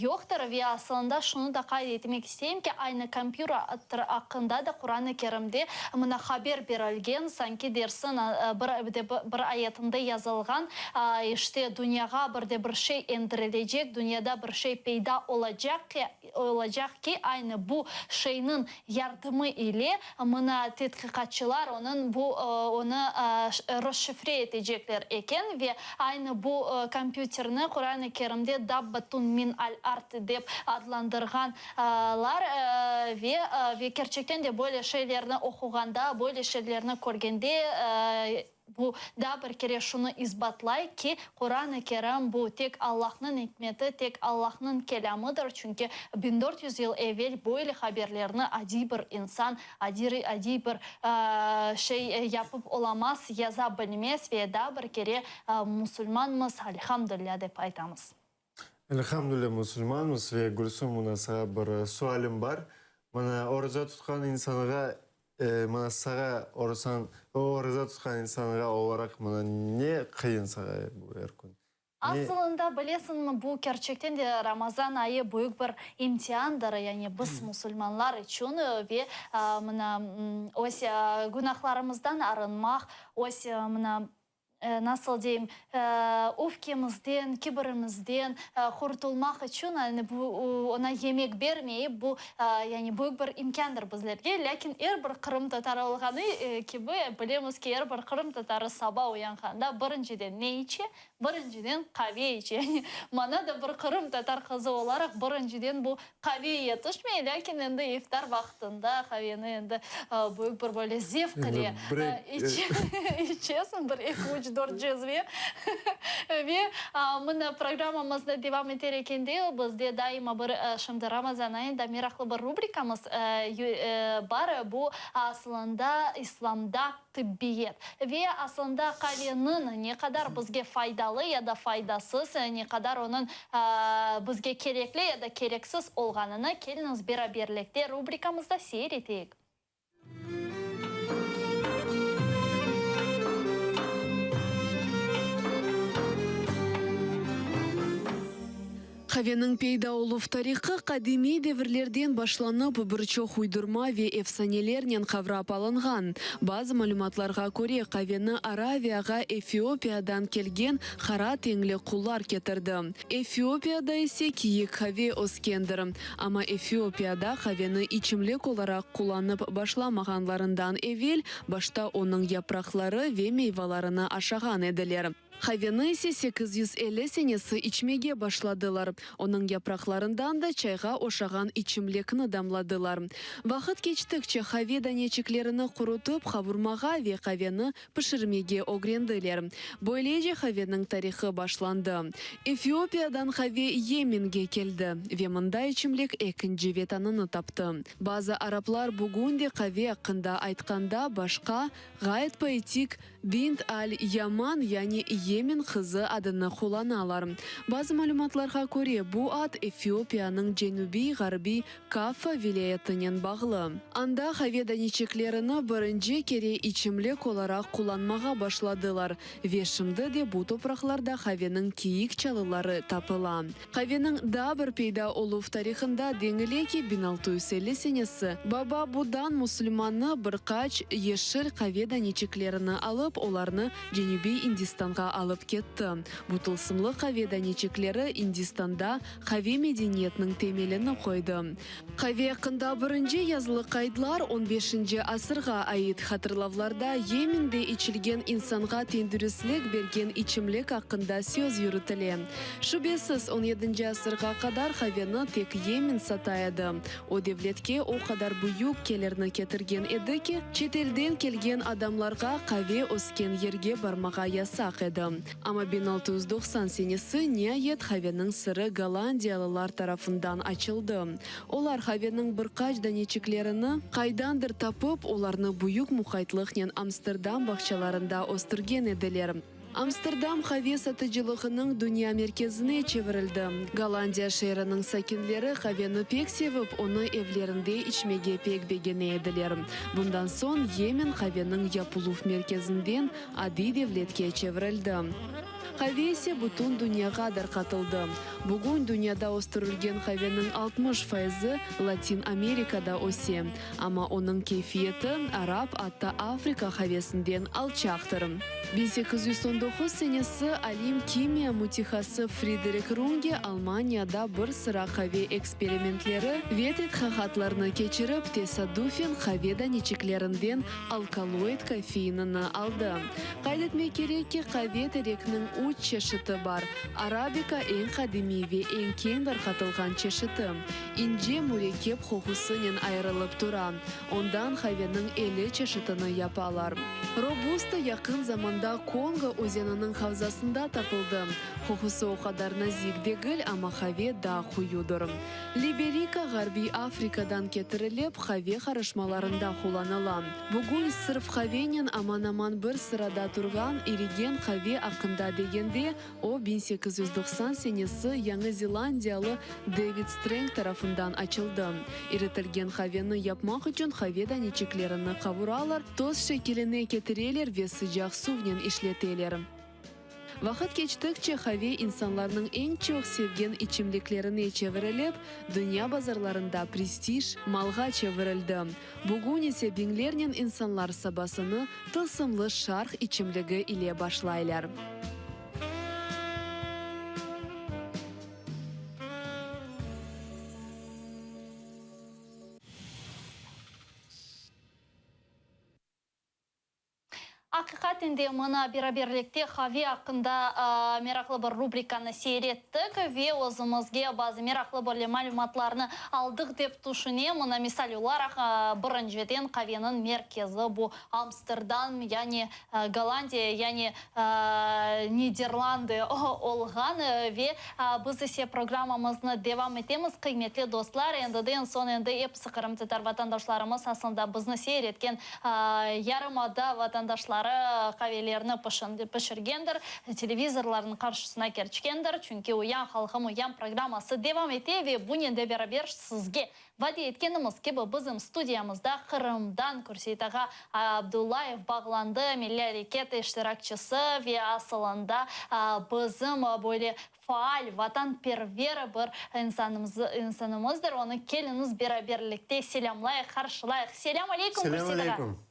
yoqtır. Ve asılında şunı da qayd etmek isteyim ki, aynı kompyuter aqqında da Quran-ı Kerimde mına haber berilgen, sanki dersiñ bir de bir ayetinde yazılğan, işte, dünyağa bir de bir şey endirilecek, dünyada bir şey peyda olacaq ki, olacaq ki, aynı bu şeyniñ yardımı ile mına tedqiqatçılar onıñ bu onı rozşifre etecekler eken ve aynı bu kompyuterni Quran-ı Kerimde dabbatun min al-ard dep adlandırğanlar ve ve kerçekten de böyle şeylerni oquğanda, böyle şeylerni körgende, Bu daa bir kere şunı isbatlay ki, Quran-ı Kerim bu tek Allahnıñ ikmeti, tek Allahnıñ kelâmıdır, çünki 1400 yıl evel böyle haberlerni adiy bir insan, adiy adiy bir şey yapıp olamaz, yaza bilmez ve daa bir kere musulmanmız, elhamdülilâ dep aytamız. Elhamdülilâ musulmanmız ve Gülsüm mına saña bir sualim bar. Mına oraza tutqan insanğa Mına sağa orasan, oraza tutqan insanğa olaraq mına ne qıyın sağa bu er kün? Ne? Asılında, bilesiñmi, bu kerçekten de Ramazan ayı büyük bir imtiandır, yani biz musulmanlar içün ve mına öz günahlarımızdan arınmaq, öz mına nasıl deyim, öfkemizden, kibirimizden qurtulmaq içün, yani bu oña yemek bermeyip, bu, yani büyük bir imkândır bizlerge. Lâkin er bir qırımtatarı olğanı kibi, bilemiz ki, er bir qırımtatarı saba uyanğanda birinciden ne içe? Birinciden qave içe. Yani maña da bir qırımtatar qızı olaraq birinciden bu qave yetişmey, lâkin endi iftar vaqtında qaveni endi büyük bir böyle zevq ile içesiñ, bir, eki, üç, dört cezve. Ve mına programmamıznı devam eter ekende bizde daima bir şimdi Ramazan ayında meraqlı bir rubrikamız bar, bu aslında İslamda Tıbbiyet. Ve aslında qaveniñ ne qadar bizge faydalı ya da faydasız, ne qadar onıñ bizge kerekli ya da kereksiz olğanını keliñiz beraberlikte rubrikamızda seyir eteyik. Qaveniñ peyda oluv tarihı qadimiy devirlerden başlanıp, bir çoq uydurma ve efsanelernen qavrap alınğan. Bazı malümatlarğa köre, qaveni Araviyağa Efiopiyadan kelgen qara tenli qullar ketirdi. Efiopiyada ise kiyik qave öskendir. Amma Efiopiyada qaveni içimlik olaraq qullanıp başlamağanlarından evel, başta onıñ yapraqları ve meyvalarını aşağan ediler. Qaveni ise 850 senesi içmege başladılar, onıñ yapraqlarından da çayğa oşağan içimlikni damladılar. Vaqıt keçtikçe qave daneçiklerini qurutıp qavurmağa ve qaveni pişirmege ögrendiler. Böylece qaveniñ tarihı başlandı. Efiopiyadan qave Yemenge keldi ve mında içimlik ekinci vetanını taptı. Bazı araplar bugün de qave aqqında aytqanda başqa, ğayet poetik Bint al-Yaman, yani Yemen qızı adını qullanalar. Bazı malümatlarğa köre, bu ad Efiopiyanıñ cenübiy-ğarbiy Kaffa vilâyetinen bağlı. Anda qave daneçiklerini birinci kere içimlik olaraq qullanmağa başladılar ve şimdi de bu topraqlarda qaveniñ kiyik çalıları tapıla. Qaveniñ daa bir peyda oluv tarihında deñile ki, 1650 senesi Baba Budan musulmanı bir qaç yeşil qave daneçiklerini alıp, olarnı Cenübiy İndistanğa alıp ketti. Bu tılsımlı qave daneçikleri İndistanda qave medeniyetiniñ temelini qoydı. Qave aqqında birinci yazılı qaydlar on beşinci asırğa ait. Hatırlavlarda Yemende içilgen insanğa tendüristlik bergen içimlik aqqında söz yürütile. Şübesiz, on yedinci asırğa qadar qaveni tek Yemen sata edi. O devletke o qadar büyük kelirni ketirgen edi ki, çetelden kelgen adamlarğa qave ösken yerge barmağa yasaq edi. Amma 1690 senesi niayet qaveniñ sırı gollandiyalılar tarafından açıldı. Olar qaveniñ bir qaç daneçiklerini qaydandır tapıp, olarnı büyük muqaytlıqnen Amsterdam bağçalarında östürgen ediler. Amsterdam qave satıcılığınıñ dünya merkezine çevirildi. Gollandiya şeeriniñ sakinleri qaveni pek sevip, onı evlerinde içmege pek begene ediler. Bundan soñ Yemen qaveniñ yapıluv merkezinden adiy devletke çevirildi. Qave ise bütün dünyağa darqatıldı. Bugün dünyada östürilgen qaveniñ 60 fayızı Latin Amerikada öse, amma onıñ keyfiyeti arap, atta Afrika qavesinden alçaqtır. 1819 senesi alim kimya mütehası Friderik Runge Almaniyada bir sıra qave eksperimentleri ve tedqiqatlarnı keçirip, tesadüfen qave daneçiklerinden Alkaloid kofeinini aldı. Qayd etmek kerek ki, qave terekniñ üç çeşiti bar, arabika eñ qadimiy ve eñ keñ darqatılğan çeşiti, ince mürekkep qoqusınen ayırılıp tura, ondan qaveniñ 50 çeşitini yapalar. Robusta yaqın zamanda Kongo özeniniñ havzasında tapıldı, qoqusı o qadar nazik degil, amma qave daa quyudır. Liberika Ğarbiy Afrikadan ketirilip, qave qarışmalarında qullanıla. Bugün sırf qavenen aman-aman bir sırada turğan irigen qave aqqında degende, o, 1890 senesi Yañı Zelandiyalı Devid Streng tarafından açıldı. İritilgen qaveni yapmaq içün qave daneçiklerini qavuralar, toz şekiline ketireler ve sıcaq suvnen işleteler. Vaqıt keçtikçe qave insanlarnıñ eñ çoq sevgen içimliklerine çevirilip, dünya bazarlarında prestij malğa çevirildi. Bugün ise biñlernen insanlar sabasını tılsımlı şarq içimligi ile başlaylar. Aqiqaten de, mına, beraberlikte qave aqqında meraqlı bir rubrikanı seyir ettik ve özümizge bazı meraqlı böyle malümatlarnı aldıq dep tüşünem. Mına, misal olaraq, birinciden, qaveniñ merkezi bu Amsterdam, yani Gollandiya, yani Niderlandı olğan. Ve biz ise programmamıznı devam etemiz, qıymetli dostlar. Endiden soñ endi episi qırımtatar vatandaşlarımız, aslında bizni seyir etken Yarımada vatandaşları qavelerni pişirgendir, televizorlarnıñ qarşısına kerçkendir, çünki Uyan, halqım, uyan programması devam ete ve bunen de beraber sizge vade etkenimiz kibi bizim studiyamızda Qırımdan Kürseyit ağa Abdullayev bağlandı, milliy areket iştirakçisi ve asılında bizim böyle Faal, vatanperver bir insanımızdır. Onı keliñiz beraberlikte selâmlayıq, qarşılayıq. Selâm aleyküm, Selâm Gürsel ağa. aleyküm.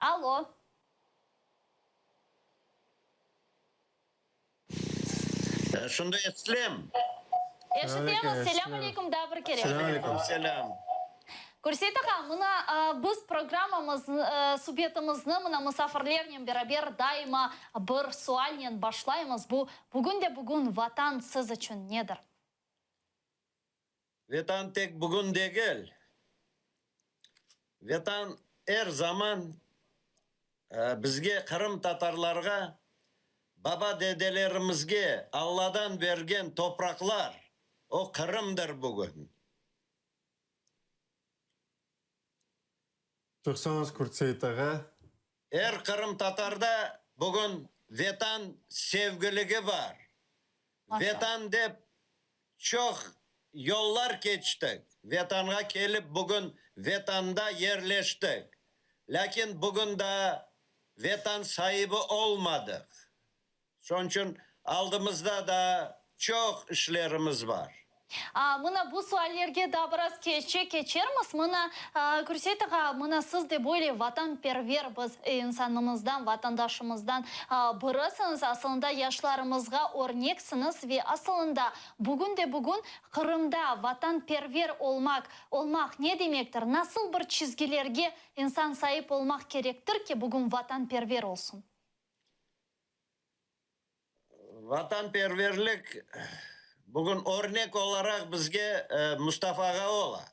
Alo. Şimdi eşitilem? Eşitemiz. Selâm aleyküm daa bir kere. Selâm aleyküm. Selâm. Gürsel ağa, mına biz programmamız, subetimizni mına musafirlernen beraber daima bir sualnen başlaymız. Bu, bugün de bugün Vatan siz içün nedir? Vetan tek bugün degil. Vetan er zaman bizge, qırımtatarlarğa, baba-dedelerimizge Alladan bergen topraqlar, o Qırımdır bugün. Tursañız, Qurtseit ağa. Er qırımtatarda bugün Vetan sevgiligi bar. Vetan dep çoq yollar keçtik, Vetanğa kelip bugün Vetanda yerleştik. Lâkin bugün daa Vetan saibi olmadıq. Şonıñ içün aldımızda daa çoq işlerimiz bar. Mına bu suallerge daa biraz keççe keçermiz. Mına, Kürseyt ağa, mına siz de böyle vatanperver biz insanımızdan, vatandaşımızdan birisiñiz, asılında yaşlarımızğa örneksiñiz ve asılında bugün de bugün Qırımda vatanperver olmaq, olmaq ne demektir, nasıl bir çizgilerge insan saip olmaq kerektir ki, bugün vatanperver olsun? Vatanperverlik bugün örnek olaraq bizge Mustafa ağa ola.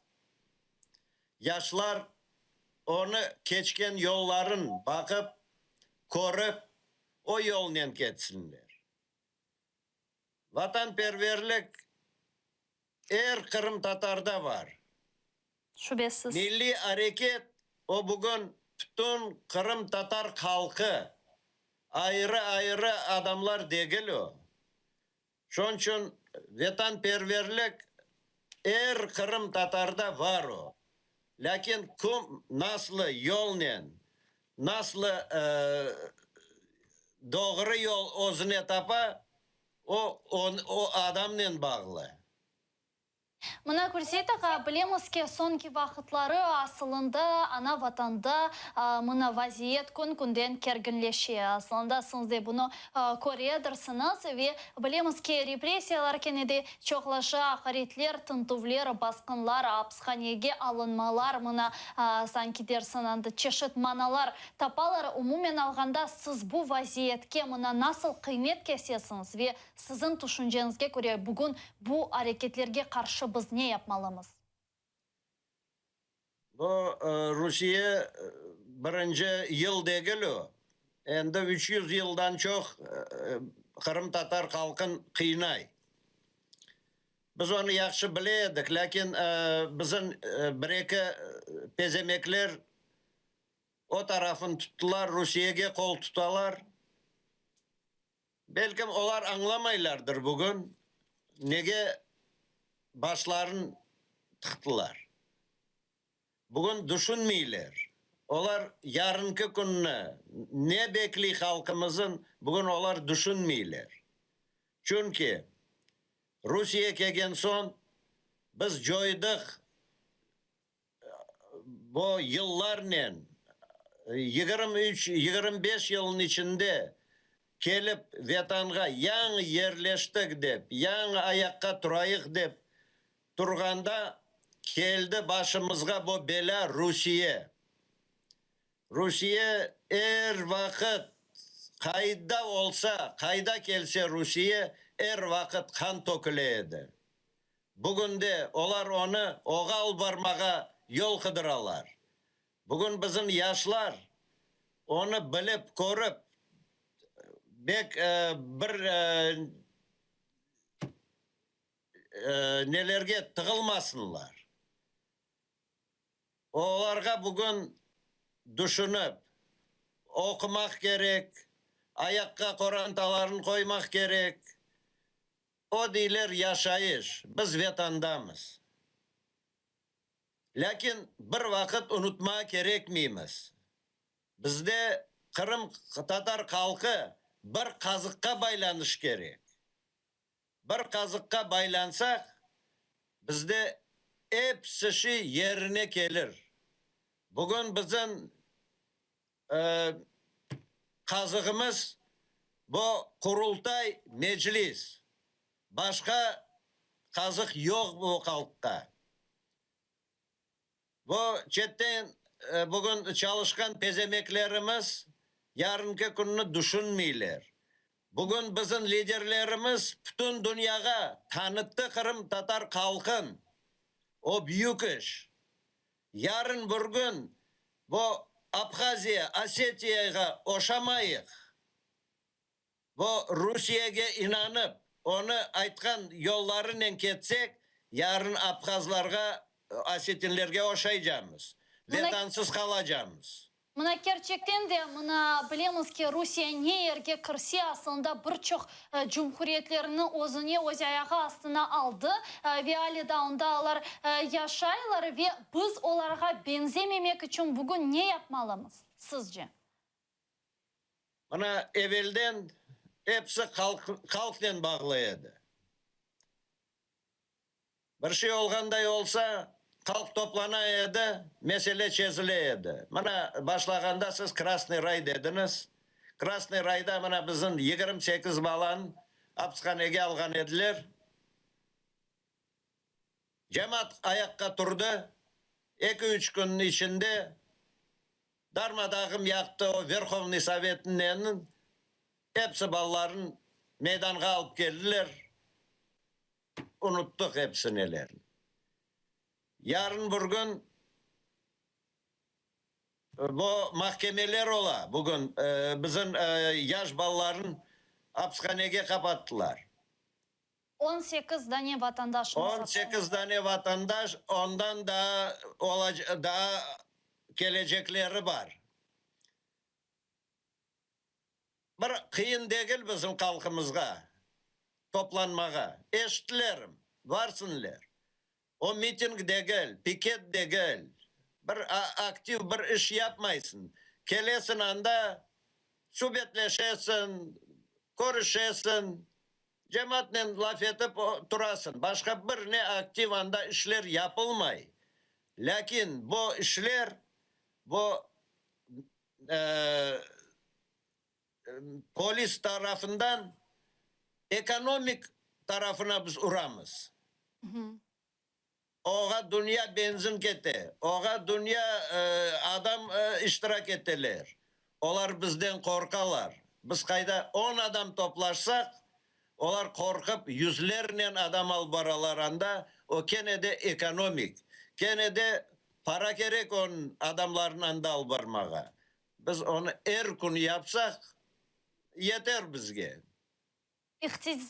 Yaşlar onı keçken yolların baqıp, körip, o yolnen ketsinler. Vatanperverlik er qırımtatarda bar. Şübesiz. Milliy areket, o bugün bütün qırımtatar halqı, ayrı-ayrı adamlar degil o. Şonıñ içün vetanperverlik er qırımtatarda var o. Lâkin kim nasıl yolnen, nasıl doğru yol özüne tapa, o, o adamnen bağlı. Mına, Gülseyit ağa, bilemiz ki, soñki vaqıtları asılında ana Vatanda mına vaziyet kün-künden kerginleşe. Asılında siz de bunı köredirsiñiz ve bilemiz ki, repressiyalar kene de çoqlaşa, aqaretler, tintüvler, basqınlar, apishanege alınmalar, mına, sanki dersiñ, anda çeşit manalar tapalar. Umumen alğanda, siz bu vaziyetke mına nasıl qıymet kesesiñiz ve Siziñ tüşünceñizge köre, bugün bu areketlerge qarşı biz ne yapmalımız? Bu, Rusiye birinci yıl degil o. Endi 300 yıldan çoq qırımtatar halqın qıynay. Biz onı yahşı bile edik, lâkin bizim bir-eki pezemekler o tarafın tuttılar, Rusiyege qol tutalar. Belkim olar añlamaylardır bugün nege başların tıqtılar. Bugün düşünmeyler. Olar yarınki künni ne bekliy halqımızın bugün olar düşünmeyler. Çünki Rusiye kelgen soñ biz coydıq Bu yıllarnen, 23, 25 yılnıñ içinde kelip Vetanğa yañı yerleştik dep, yañı ayaqqa turayıq dep turğanda, keldi başımızğa bu belâ, Rusiye. Rusiye er vaqıt qayda olsa, qayda kelse Rusiye, er vaqıt qan töküle edi. Bugün de olar onı oğa alıp barmağa yol qıdıralar. Bugün bizim yaşlar onı bilip, körip, bek bir nelerge tığılmasınlar. Olarğa bugün düşünip, oqumaq kerek, ayaqqa qorantalarını qoymaq kerek. O deyler yaşayış, biz Vetandamız. Lâkin bir vaqıt unutmağa kerekmeymiz, bizde qırımtatar halqı bir qazıqqa baylanış kerek. Bir qazıqqa baylansaq, bizde episi şey yerine kelir. Bugün bizim qazığımız bu Qurultay, Meclis. Başqa qazıq yoq bu halqqa. Bu çetten bugün çalışqan pezemeklerimiz yarınki künni düşünmeyler. Bugün bizim liderlerimiz bütün dünyağa tanıttı qırımtatar halqın. O büyük iş. Yarın bir gün bu Abhaziya, Osetiyağa oşamayıq. Bu Rusiyege inanıp, onı aytqan yollarınen ketsek, yarın abhazlarğa, osetinlerge oşaycamız, Vetansız qalacamız. Mına kerçekten de, mına bilemiz ki, Rusiye ne yerge kirse, aslında bir çoq cumhuriyetlerni özüne, öz ayağı astına aldı ve ale da onda olar yaşaylar ve biz olarğa beñzememek içün bugün ne yapmalımız, sizce? Mına evelden episi halqnen bağlı edi. Bir şey olğanday olsa, halq toplana edi, mesele çezile edi. Mına başlağanda siz Krasnıy Ray dediñiz. Krasnıy Rayda mına bizim 28 balanı apishanege alğan ediler. Cemaat ayaqqa turdı, eki-üç künniñ içinde Darma-dağım yaqtı o Verhovnıy Sovetniñ episi balaların meydanğa alıp keldiler, unuttıq episi nelerini. Yarın bir gün bu mahkemeler ola, bugün bizim yaş balaların apishanege qapattılar. 18 dane vatandaşımız 18 dane vatandaş, ondan daa daa kelecekleri bar. Bir qıyın degil bizim halqımızğa toplanmağa. Eşitlerim, varsınler. O miting degil, piket degil, bir aktiv bir iş yapmaysıñ. Kelesiñ anda, subetleşesiñ, körüşesiñ, cemaatnen laf etip turasıñ. Başqa bir ne aktiv anda işler yapılmay. Lâkin bu işler, bu polis tarafından ekonomik tarafına biz uramız. Oğa dünya benzin kete, oğa dünya adam iştirak eteler. Olar bizden qorqalar. Biz qayda on adam toplaşsaq, olar qorqıp yüzlernen adam alıp baralar anda, o kene de ekonomik, kene de para kerek onıñ adamlarnı anda alıp barmağa. Biz onı er kün yapsaq, yeter bizge.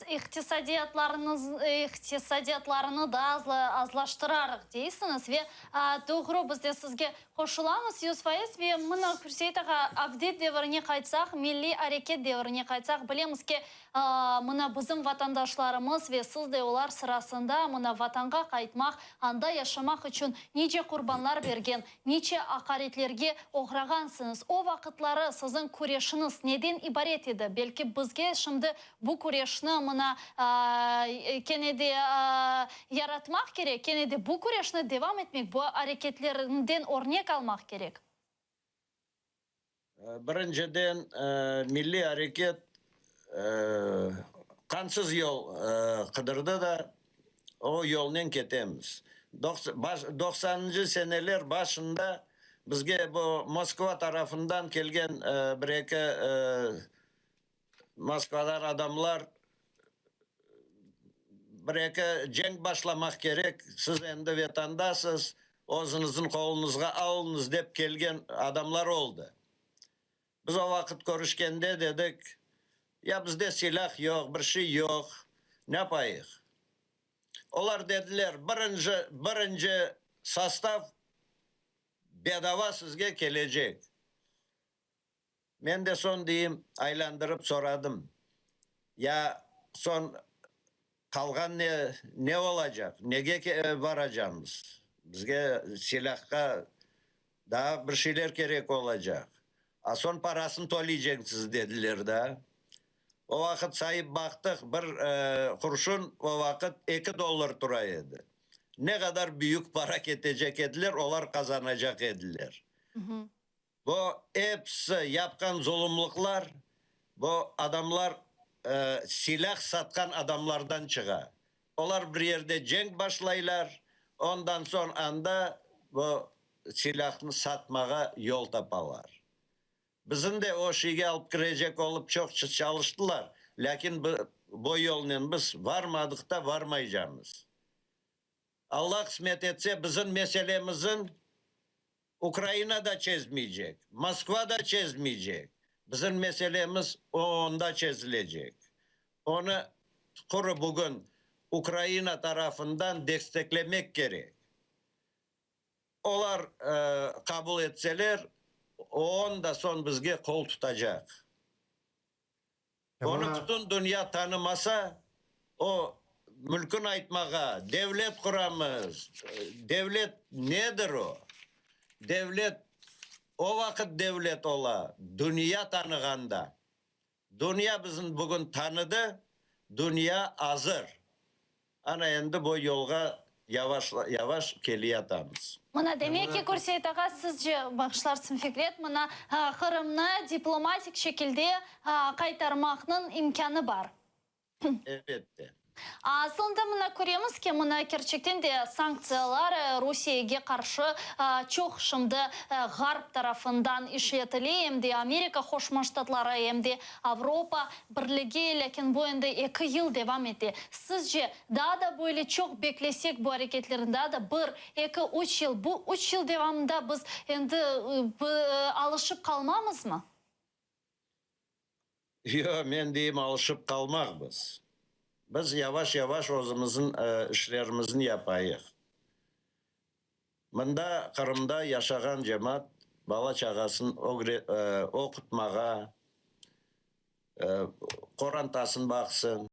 İqtisadiyatlarını da azlaştırarıq deysiñiz ve doğru biz de sizge qoşulamız 100% ve mına Hürseyit ağa avdet devirine qaytsaq, milliy areket devirine qaytsaq, bilemiz ki, mına bizim vatandaşlarımız ve siz de olar sırasında mına vatanğa qaytmaq, anda yaşamaq içün nice qurbanlar bergen, Niçe aqaretlerge oğrağansıñız? O vaqıtları siziñ küreşiñiz neden ibaret edi? Belki bizge şimdi bu küreşni mına kene de yaratmaq kerek, kene de bu küreşni devam etmek, bu areketlerinden örnek almaq kerek? Birinciden, milliy areket qansız yol qıdırdı da, o yolnen ketemiz. Doqsanıncı seneler başında. Bizge bu Moskva tarafından kelgen bir-eki Moskvadan adamlar bir-eki cenk başlamaq kerek, siz endi vetandasız, özüñizniñ qoluñızğa alıñız dep kelgen adamlar oldı. Biz o vaqıt körüşkende dedik, ya bizde silâh yoq, bir şey yoq, ne yapayıq? Olar dediler, birinci, birinci sostav bedava sizge kelecek. Men de soñ deyim, aylandırıp soradım, ya soñ qalğan ne, ne olacaq, nege baracamız, bizge silâhqa daa bir şeyler kerek olacaq, a soñ parasını töleyceksiz dediler da. O vaqıt sayıp baqtıq, bir qurşun o vaqıt eki dollar tura edi. Ne qadar büyük para ketecek ediler, olar qazanacaq ediler. Bu episi yapqan zulumlıqlar bu adamlar silâh satqan adamlardan çığa. Olar bir yerde cenk başlaylar, ondan soñ anda bu silâhnı satmağa yol tapalar. Bizim de o şeyge alıp kirecek olıp çoq çalıştılar, lâkin bu yolnen biz varmadıq da varmaycamız. Alla qısmet etse, bizim meselemizin Ukraina da çezmeycek, Moskva da çezmeycek. Bizim meselemiz OONda çezilecek. Onı quru bugün Ukraina tarafından desteklemek kerek. Olar qabul etseler, OON da soñ bizge qol tutacaq. Onı bütün dünya tanımasa, o, mülkün aytmağa, devlet quramız, devlet nedir o? Devlet o vaqıt devlet ola, dünya tanığanda. Dünya bizni bugün tanıdı, dünya azır. Ana endi bu yolğa yavaş yavaş keliyatamız. Mına, demek ki, Kürseyit ağa, sizce, bağışlarsıñ Fikret, mına, Qırımnı diplomatik şekilde qaytarmaqnıñ imkânı bar. Elbette. Aslında mına köremiz ki, mına kerçekten de sanktsiyalar Rusiyege qarşı çoq şimdi Ğarp tarafından işletile, em de Amerika Qoşma Ştatları, em de Avropa Birligi, lâkin bu endi eki yıl devam ete. Sizce, daa da böyle çoq beklesek bu areketlerni, daa da bir, eki, üç yıl, bu üç yıl devamında biz endi alışıp qalmamızmı? Yoq, men deyim, alışıp qalmaqmız. Biz yavaş-yavaş özümizniñ işlerimizni yapayıq. Mında, Qırımda yaşağan cemaat bala-çağasın oqutmağa, qorantasın baqsın.